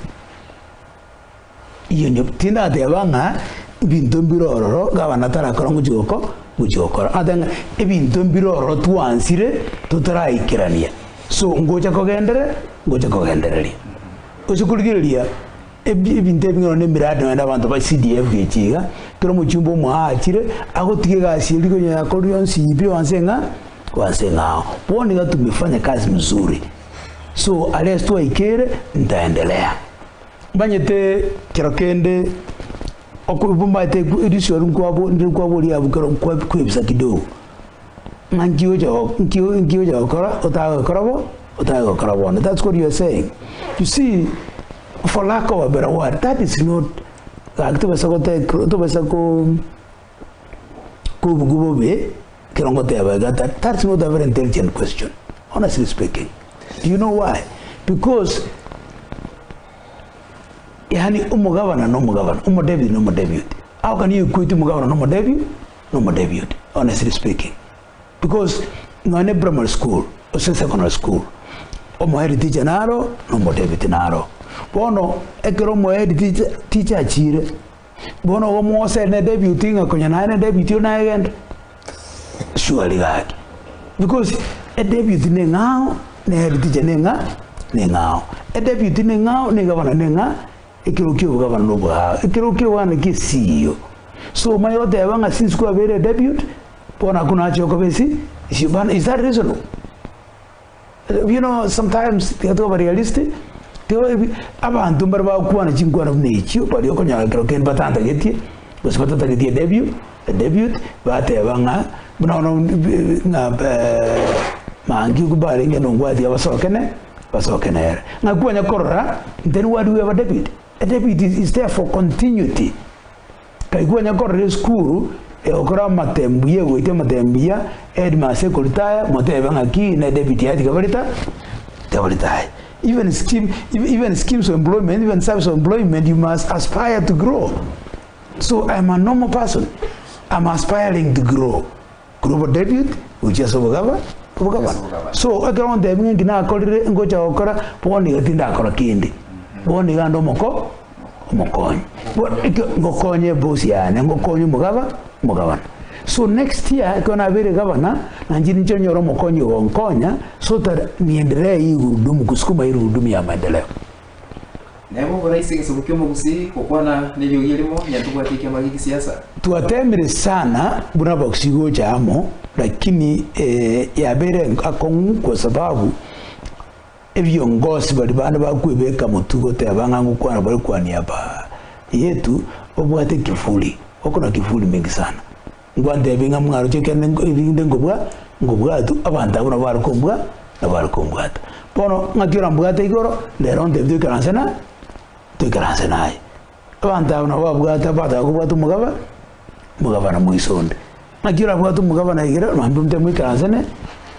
Hiyo ndio tindateba ng'a ebinto mbire ororo gavana tarakora ngochi goko ngochi gokora. Nateba ng'a ebinto mbire ororo twansire totaraikerania. So ngocha kogendere ngocha kogendereria. Ase korigereria. Ebinto ebi ng'a nonya emiradi nonya abanto ba CDF gochia iga, ekero omochumba omoaachire, agotiga egasi eria konya yakorire yonsi pi onse ng'a onse ng'ao. Bono iga tumefanya kazi mzuri, so aria ase twaikere ntaendelea. Mbanyete kero kende okomaete riswali nkwabo ndire nkwaboria abwo kero kwebisa kidogo. Ng'a nki ocha nki nki ocha gokora otagokora bo otagokora bono that's what you are saying you see for lack of a better word that is not gaki tobasa gote tobasa ko kobuga bobe ekero ngoteba iga that that's not a very intelligent question honestly speaking do you know why because yaani omogabana na omogabana omodeputy na omodeputy how can you equate omogabana na omodepu. Nomodebioti honestly speaking because nonya ne primary school gose secondary school omohead teacher naro na omodebioti naro. Bono ekero omohead teacher teacher achire bono igo mwosere na edebioti ng'a konya naye na edebioti oyo naye genda surely gaki because edebioti na eng'ao na ehead teacher na eng'a na eng'ao. Edebioti na eng'ao na egavana na eng'a ekero kia obogavana na obogao ekero kia obogavana kia CEO. So omanye goteba ng'a since kwabeire edebute, bono akwo nache okoba esi issue bana is that reasonable? You know sometimes tiga toba realistic, tiga ebi abanto mbare bagokwana chinkwana buna echio baria okonyora ekero kende batantagetie, gose batatagetie edebut edebute, bateba ng'a buna bono ng'a mangi okwo barenge nongwati abasokene basoke nere. Ng'a kwanya korora, then why do we have a deputy? A deputy is there for continuity. Kaigwa onye korora esukuru egokora amatemu buya egoitia amatemu buya, headmaster ekoritaya, motebe ng'aki ne deputy yaye tiga barita tiga baritaya. Even scheme even schemes of employment, even service of employment you must aspire to grow. So I am a normal person, I'm aspiring to grow. Korwa obodeputy gochia ase obogaba obogabana. So ekero ngontebia ng'a inki nakorire ngocha gokora, bono iga tindakora kende, bono iga ande omoko omokonyi. Bono ekio ngokonye eboss yane, ngokonye omogaba omogabana. So next year ekero nabeire gavana, nainche ninche nyore omokonyi ogonkonya so that niendelee hii gurudumu kusukuma hii gurudumu ya maendeleo. Neba oboraisi egesaku ki'omogusii gokwana neriogi erimo, onye ntobwati ekiama gi'egesiasa. Twatemire sana buna abagusii gocha amo lakini yabeire akong'u kwa sababu ebiongosi baria bande bakwebeka motwe goteba ng'a ngokwana bare kwa niaba yetu babwate kifuri wako na kifuri mingi sana ngwantebia ng'a mwaroche kende erinde nkobwa nkobwatu abanto abwo nabo bare kombwa nabo bare kombwata bono ng'aki orambwate igoro rero ontebie toikaranse na toikaranse naye abanto aba nabo babwate bataka kobwata omogaba omogabana moiso onde ng'aki orabwate omogabana igere mambia omonto moikaranse ne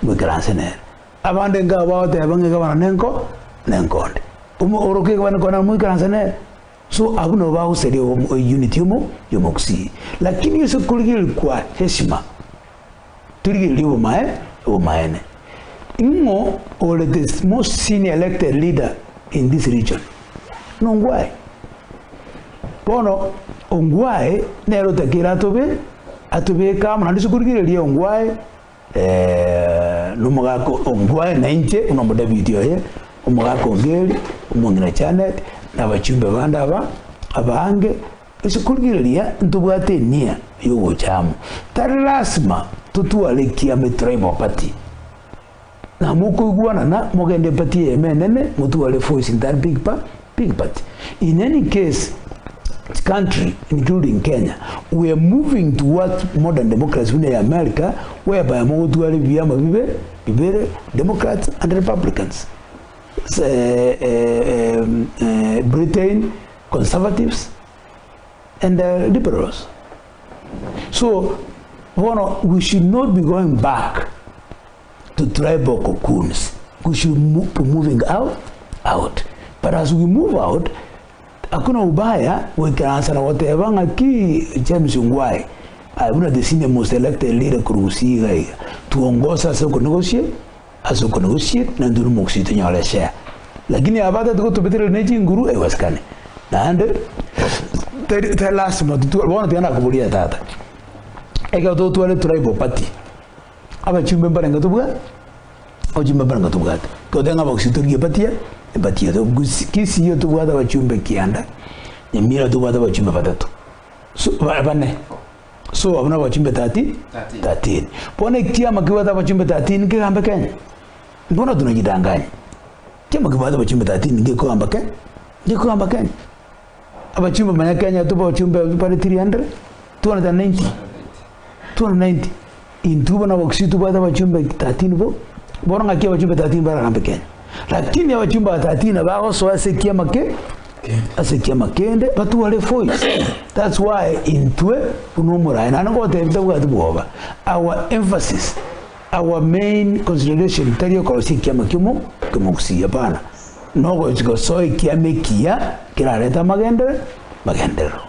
moikaranse nere. Abande nkaba bagoteba ng'a egabana nenko nenkonde. Omo oroke egabana enkonde nabo moikaranse nere. So abwo nabo bagoseria obomo unity yomo yomogusii. Lakini ase korigereria kwa heshima, torigererie obomae obomaene. Ing'o ore the most senior elected leader in this region? Nongwae. Bono Ongwae nere otakeire atobe atobeke amo naende ase korigereria Ongwae Nomogaka ongwae na inche buna omodavidi oye, omogaka o Geri, omong'ina Janet, na abachumbe bande aba abange, ase korigereria ntobwate enia y'ogocha amo. Tari lasima totware ekiama etribal party. Na mokoigwanana mogende eparty eyemo enene motware voice in that big pa big party. In any case, country including Kenya we are moving towards modern democracy buna ya America whereby mogotwara ebiama bibe bibere Democrats and Republicans. Britain Conservatives and Liberals. So bono we should not be going back to tribal cocoons. We should be moving out, out. But as we move out, Hakuna ubaya goikaransa na goteba ng'aki James Ongwae aye buna the senior most elected leader korwa Gusii iga iga tuongoze ase okonegotiate ase okonegotiate naende tore omogusii tonyore eshare. Lakini aba batagete gotobetereria ne chinguru ewesekane. Naende tari tari lasima totware bono tiga nakoboria tata, ekero totware tribal party abachumbe mbarenge tobwate? Abachumbe mbarenge tobwate? Totebe ng'a abagusii torigie eparty ya eparty yaito. Gusii Kisii tobwate abachumbe kianda, Nyamira tobwate abachumbe batato, so ba bane, so abwo na abachumbe thirty 13. Bono ekiama kebwate abachumbe 13 nkegambe Kenya? Mbona tunajidanganya? Ekiama kebwate abachumbe 13 ngekogamba Ke ngekogamba Kenya? Abachumbe manya Kenya tobe abachumbe bare 300, 290, 290. Intwe bono abagusii tobwate abachumbe 13 bo, bono ng'aki abachumbe 13 baragambe Kenya? Lakini abachumbe aba 13 bagosoa ase ekiama ke ase ekiama kende batware voice. That's why intwe buna omoraia naende ngotebia tabwati bwoba, our emphasis, our main consideration tari okorosia ekiama kiomo kiomogusii hapana. Nogochia gosoa ekiama ekiya kerarete amagenderero magenderero.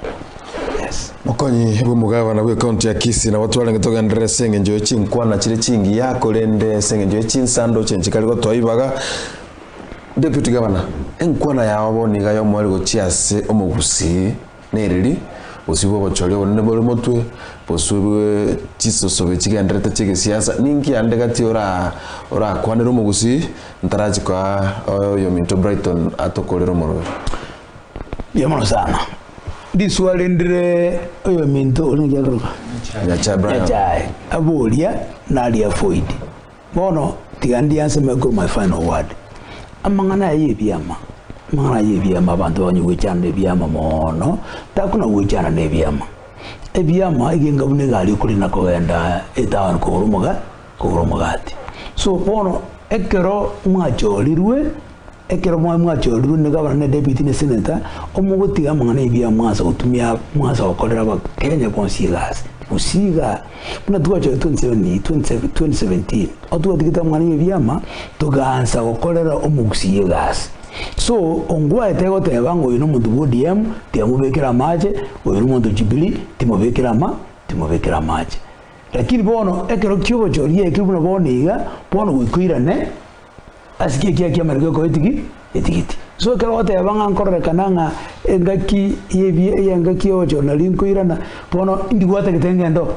Yes. Mokonyi bw'omogabana bw'ecounty ya Kisii nabo twarenge togenderere ase engencho ye chinkwana chire chingiya korende ase engencho ye chinsando chinchikari gotoa ibaga. Deputy Governor, enkwana yao bono iga y'omoerio gochia ase omogusii nereri, bosio bw'obochori obonene bore motwe, bosio bwe chisosobe chigendererete chi'egesiasa, ninki ande gati ora orakwanere omogusii ntarachi koa oyominto Brighton atokorere omoroberi? Mbuya mono sana. Riswali ndire oyominto oria naki akoroka? Nyachae Brian. Nyachae aboria naria avoid. Bono tiga ndianse mekuru my final word. Amang'ana aya y'ebiama, amang'ana aya y'ebiama abanto baganye goechana na ebiama moono, takuna goechana na ebiama. Ebiama egenga buna egari okorina kogenda etown kogora omoga kogora omogati. So bono ekero mwachorirwe, ekero mwa mwachorirwe ne gavana ne deputy ne senator, omogotiga amang'ana y'ebiama mwansa gotumia mwansa gokorera abakenya bonsi egasi. Gusii igaa. Buna twachorire 27 2017, otwatigete amang'ana y'ebiama, togaansa gokorera omogusii egasi. So, ongwaete goteba ng'a oyo nomonto bwa ODM, tiamobekera amache, oyo nomonto o Jubilee, timobekera ama timobekera amache. Lakini bono, ekero kiogochoria giaikire buna bono iga, bono goika oirane Ase ki ekiagera kiamare gekoa etigi etigiti. So ekero ogoteba ng'a nkororekana ng'a engaki y'ebi ey'engaki y'ogochora nari nkoirana, bono indi gwatagete ngende oo?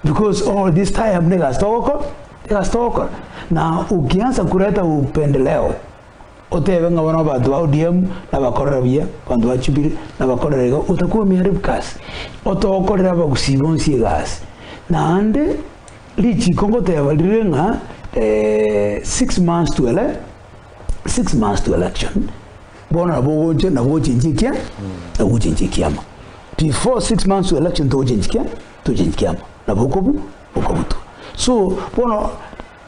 Because all this time na egasi togoko egasi togokora. Na ukianza kuleta upendeleo. Otebe ng'a bono abanto ba ODM nabakorera buya, abanto ba Jubilee nabakorera iga, otakuwa omiharibu kasi. Otokorera abagusii bonsi egasi. Naende richiko ngoteba rire ng'a 6 months to ele 6 months to election, bono nabo ogocha nabo ogochenchia ekia nabo ogochenchia ekiama. Before 6 months to election togochenchia kia togochenchia kiama, nabo okobu okobutwa. So bono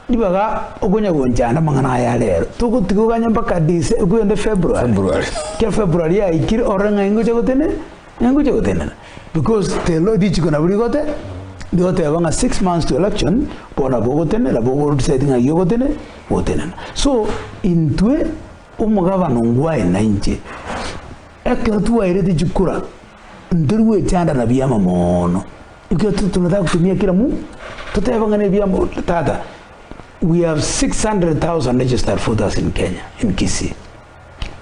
ribaga okonya gonchanda amang'ana aya rero, togotiga oganye mpaka Dece okogenda February. February. Ekero February yaikire orore ng'a ingocha gotene ingocha gotenena because the law richiko nabo rigote rigoteba ng'a 6 months to election bono nabo ogotenena nabo ogo decide ng'aki ogotene gotenena. So intwe omogabane ongwae nainche, ekero twairete chikura ntori goechanda na biama moono. Ekero tunataka kutumia kila mu totebe ng'a nebiama tata we have 600,000 registered voters in Kenya in Kisii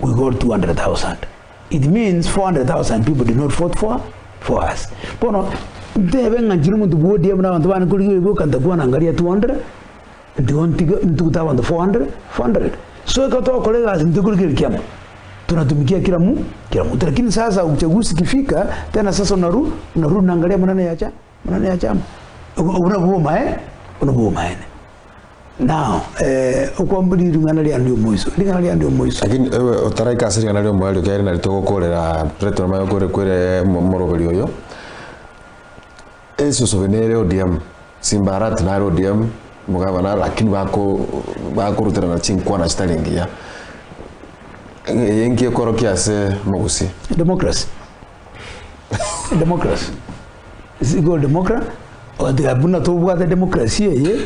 we got 200,000 it means 400,000 people did not vote for for us. Bono ntebe ng'a nchire omonto bwa ODM na abanto bane korigia oiboka ntakwana ngaria 200 ntigo ntige ntugute abanto 400 400 so ekero twakora egasi ntikorigereria kiama tunatumikia kila mu kila mtu lakini sasa uchaguzi ikifika tena sasa unaru unarudi unaangalia maneno ya cha maneno ya chama obwo nabwo obomaene obwo nabwo obomaene now okwambori ring'ana riane ria omoiso ring'ana riane ria omoiso. Lakini ewe otaraika ase ring'ana ria omoerio kiagera nari togokorera Plato namanye okore kwere moroberi oyo esusu nere ODM Simba Arati nare ODM mugabana lakini bako bakoruterana chinkwana chitari ngiya eye ekorokia ase mogusi. Democracy, democracy igo democra otiga buna tobwate democracy eye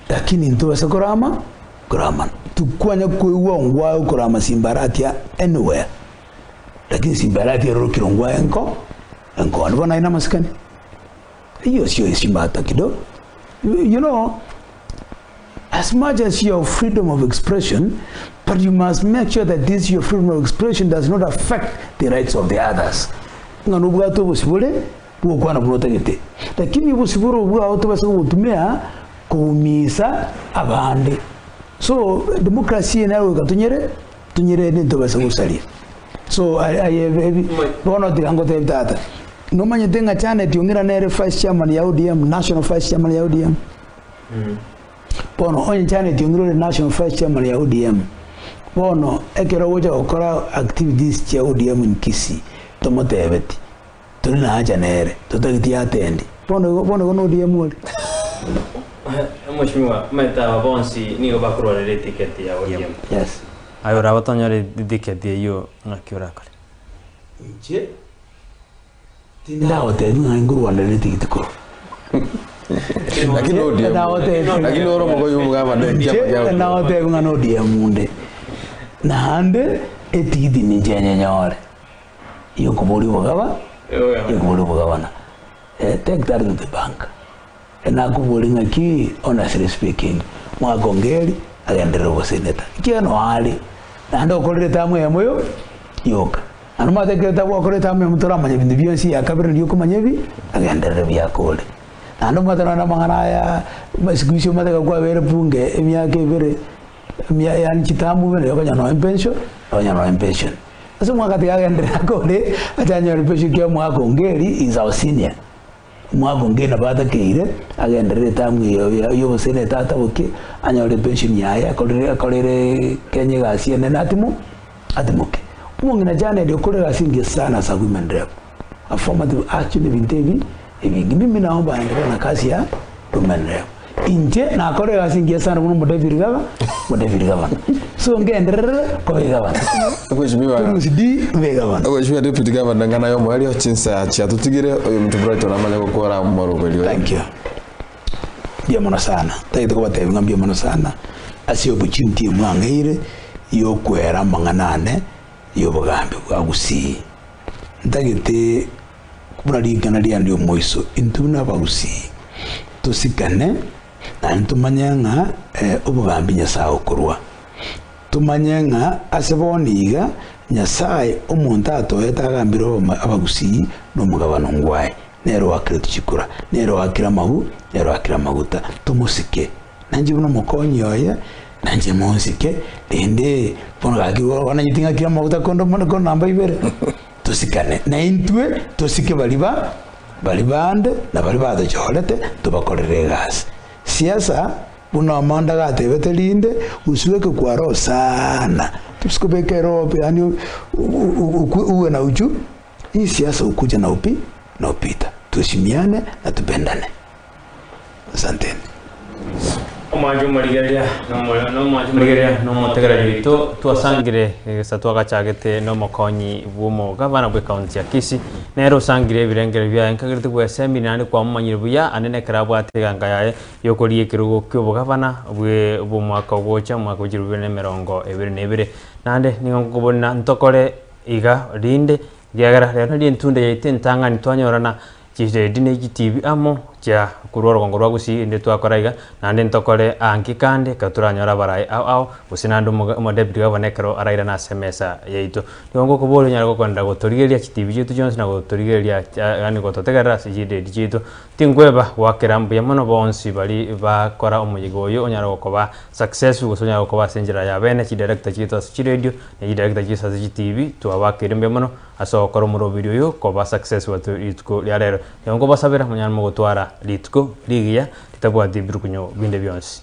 lakini ntobasa korama koramana tukwanya koigwa ngwayo korama Simba Arati anywhere lakini Simba Arati erorokire ngwayo enko enko nibo naina masikani hiyo sio heshima hata kidogo. As much as your freedom of expression, but you must make sure that this your freedom of expression does not affect the rights of the others. Ng'a nobwate obosibore bwokwana buna otagete lakini obosibore obwo bwao tobasa kogotumia koumisa abande. So democracy eye naye goika tonyere tonyere ntobasa gosaria. So aye bono tiga ngotebi tata nomanyete ng'a Janet Ong'ira nere vice chairman ya ODM, national vice chairman ya ODM. Bono onye Janet Ong'ira ore national vice chairman ya ODM, bono ekero ogocha gokora activities chia ODM in Kisii tomotebeti tori nacha nere totageti atendi bono igo bono igo na ODM ore. Mheshimiwa, maeta aba bonsi nigo bakorwarera etiketi ya ODM. Yes. Aye oraba tonyore etiketi eywo ng'aki orakore? Inche tindagotebi ng'a nkorwanera etigiti korwa. Lakini ODM lakini oro mogoyo mugabana ekiama kia ODM. Nagotebi ng'a na ODM nde naende etigiti ninche nyenyore yokoboria obogaba yokoboria obogabana. Take that to the bank. Nakobori ng'aki honestly speaking mwaka ongeri agenderere oboseneta ekiagera noare naende okorire tamu eyemo yo yoka naende omanyete ekero tabwakorire etamu eyemo toramanya ebinto bionsi ya kabere nari okomanya ebi agenderere biakore naende omanyete nonye na amang'ana aya siku hizi omanyete ekero kwabere bunge emiaka ebere yani chitambu bene okonya nonya pension okonya nonya pension ase omwaka tiga agenderere akore achanyore pension kia omwaka ongeri is our senior omwaka onge nabo atakeire agenderere etamu eyo yoboseneta atabokie anyore pension yaye akorere akorere Kenya egasi enene atimo atimoke. Omong'ina Janet okore egasi engiya sana as a women rep, affirmative action ebinto ebi ebinge. Mimi naomba aendelee na kazi ya women rep. Inche nakora egasi engiya sana buna omodeputy gava omodeputy governor so ngenderere koba egavana. Mheshimiwa Torusi D mbe egavana. Mheshimiwa Deputy Governor ng'ana yo omoerio chinsa chiatutigire oyo omonto Brighton amanye gokora moroberi oyo. Thank you. Mbuya mono sana. Tagete kobatebi ng'a mbuya mono sana ase opportunity emwang'eire yokwera amang'ana ane yobogambi bwa Gusii. Ntagete buna ring'ana riane ria omoiso intwe buna abagusii tosikane naende tumanye ng'a obogambi Nyasaye okorwa. Tumanye ng'a ase bono iga Nyasaye omonto atoete agambire abagusii na omogabano ngwaye nere oakire tuchikura nere oakire amagu nere oakire amaguta tomosike nainche buna omokonyi oye. Na inche monsike, rende bono gaki kwananyeti ng'aki amaguta konde mono ko namba ibere, tosikane. Na intwe tosike baria ba baria bande na baria batochorete tobakorere egasi. Siasa buna omonto agatebete rinde, usiweke kwa roho sana, tosikobeka eroho yaani uwe na uchu, hii siasa ukuja na upi na upita. Tuheshimiane na tupendane. Asanteni. Omwanchi omorigereria nomwanchi omorigereria nomotegereri oito twasangire egesa twagachagete nomokonyi bw'omogavana bwe county ya Kisii nere osangire ebirengero biaye nkagerete bwesemiri naende kwamomanyire buya ande nekero abwate eganga yaye yokoria ekerogo kia obogavana bwe bw'omwaka ogocha omwaka bwa chilifu bibere na emerongo ebere na ebere naende nigo nkobona ntokore iga rinde ekiagera rero nari entunda yaito entang'ani twanyorana Chiredi ne chitibi amo chia korwa orogongo rwa Gusii inde twakora iga, naende ntokore aanki kande ekero toranyore abaraai ao ao, gose naende omoga omodeputy gavana ekero arairane ase emesa yaito. Nigo ngokoboria onyare gokoenderera gotorigereria chitibi chiaito chionsi na gotorigereria yaani gototegerera ase chiredi chiaito. Tinkweba goakera mbuya mono bonsi baria bakora omoyega oyo onyare gokoba successful gose onyare gokoba ase enchera ya bene, chidirector chiaito ase chiredio, na chidirector chiaito ase chitibi, twabakeire mbuya mono. Ase ogokora omoroberi oyo koba successful ase rituko ria rero. Nigo nkobasabera monyare mogotwara rituko rigiya ritabwati ebirukunyo binde bionsi.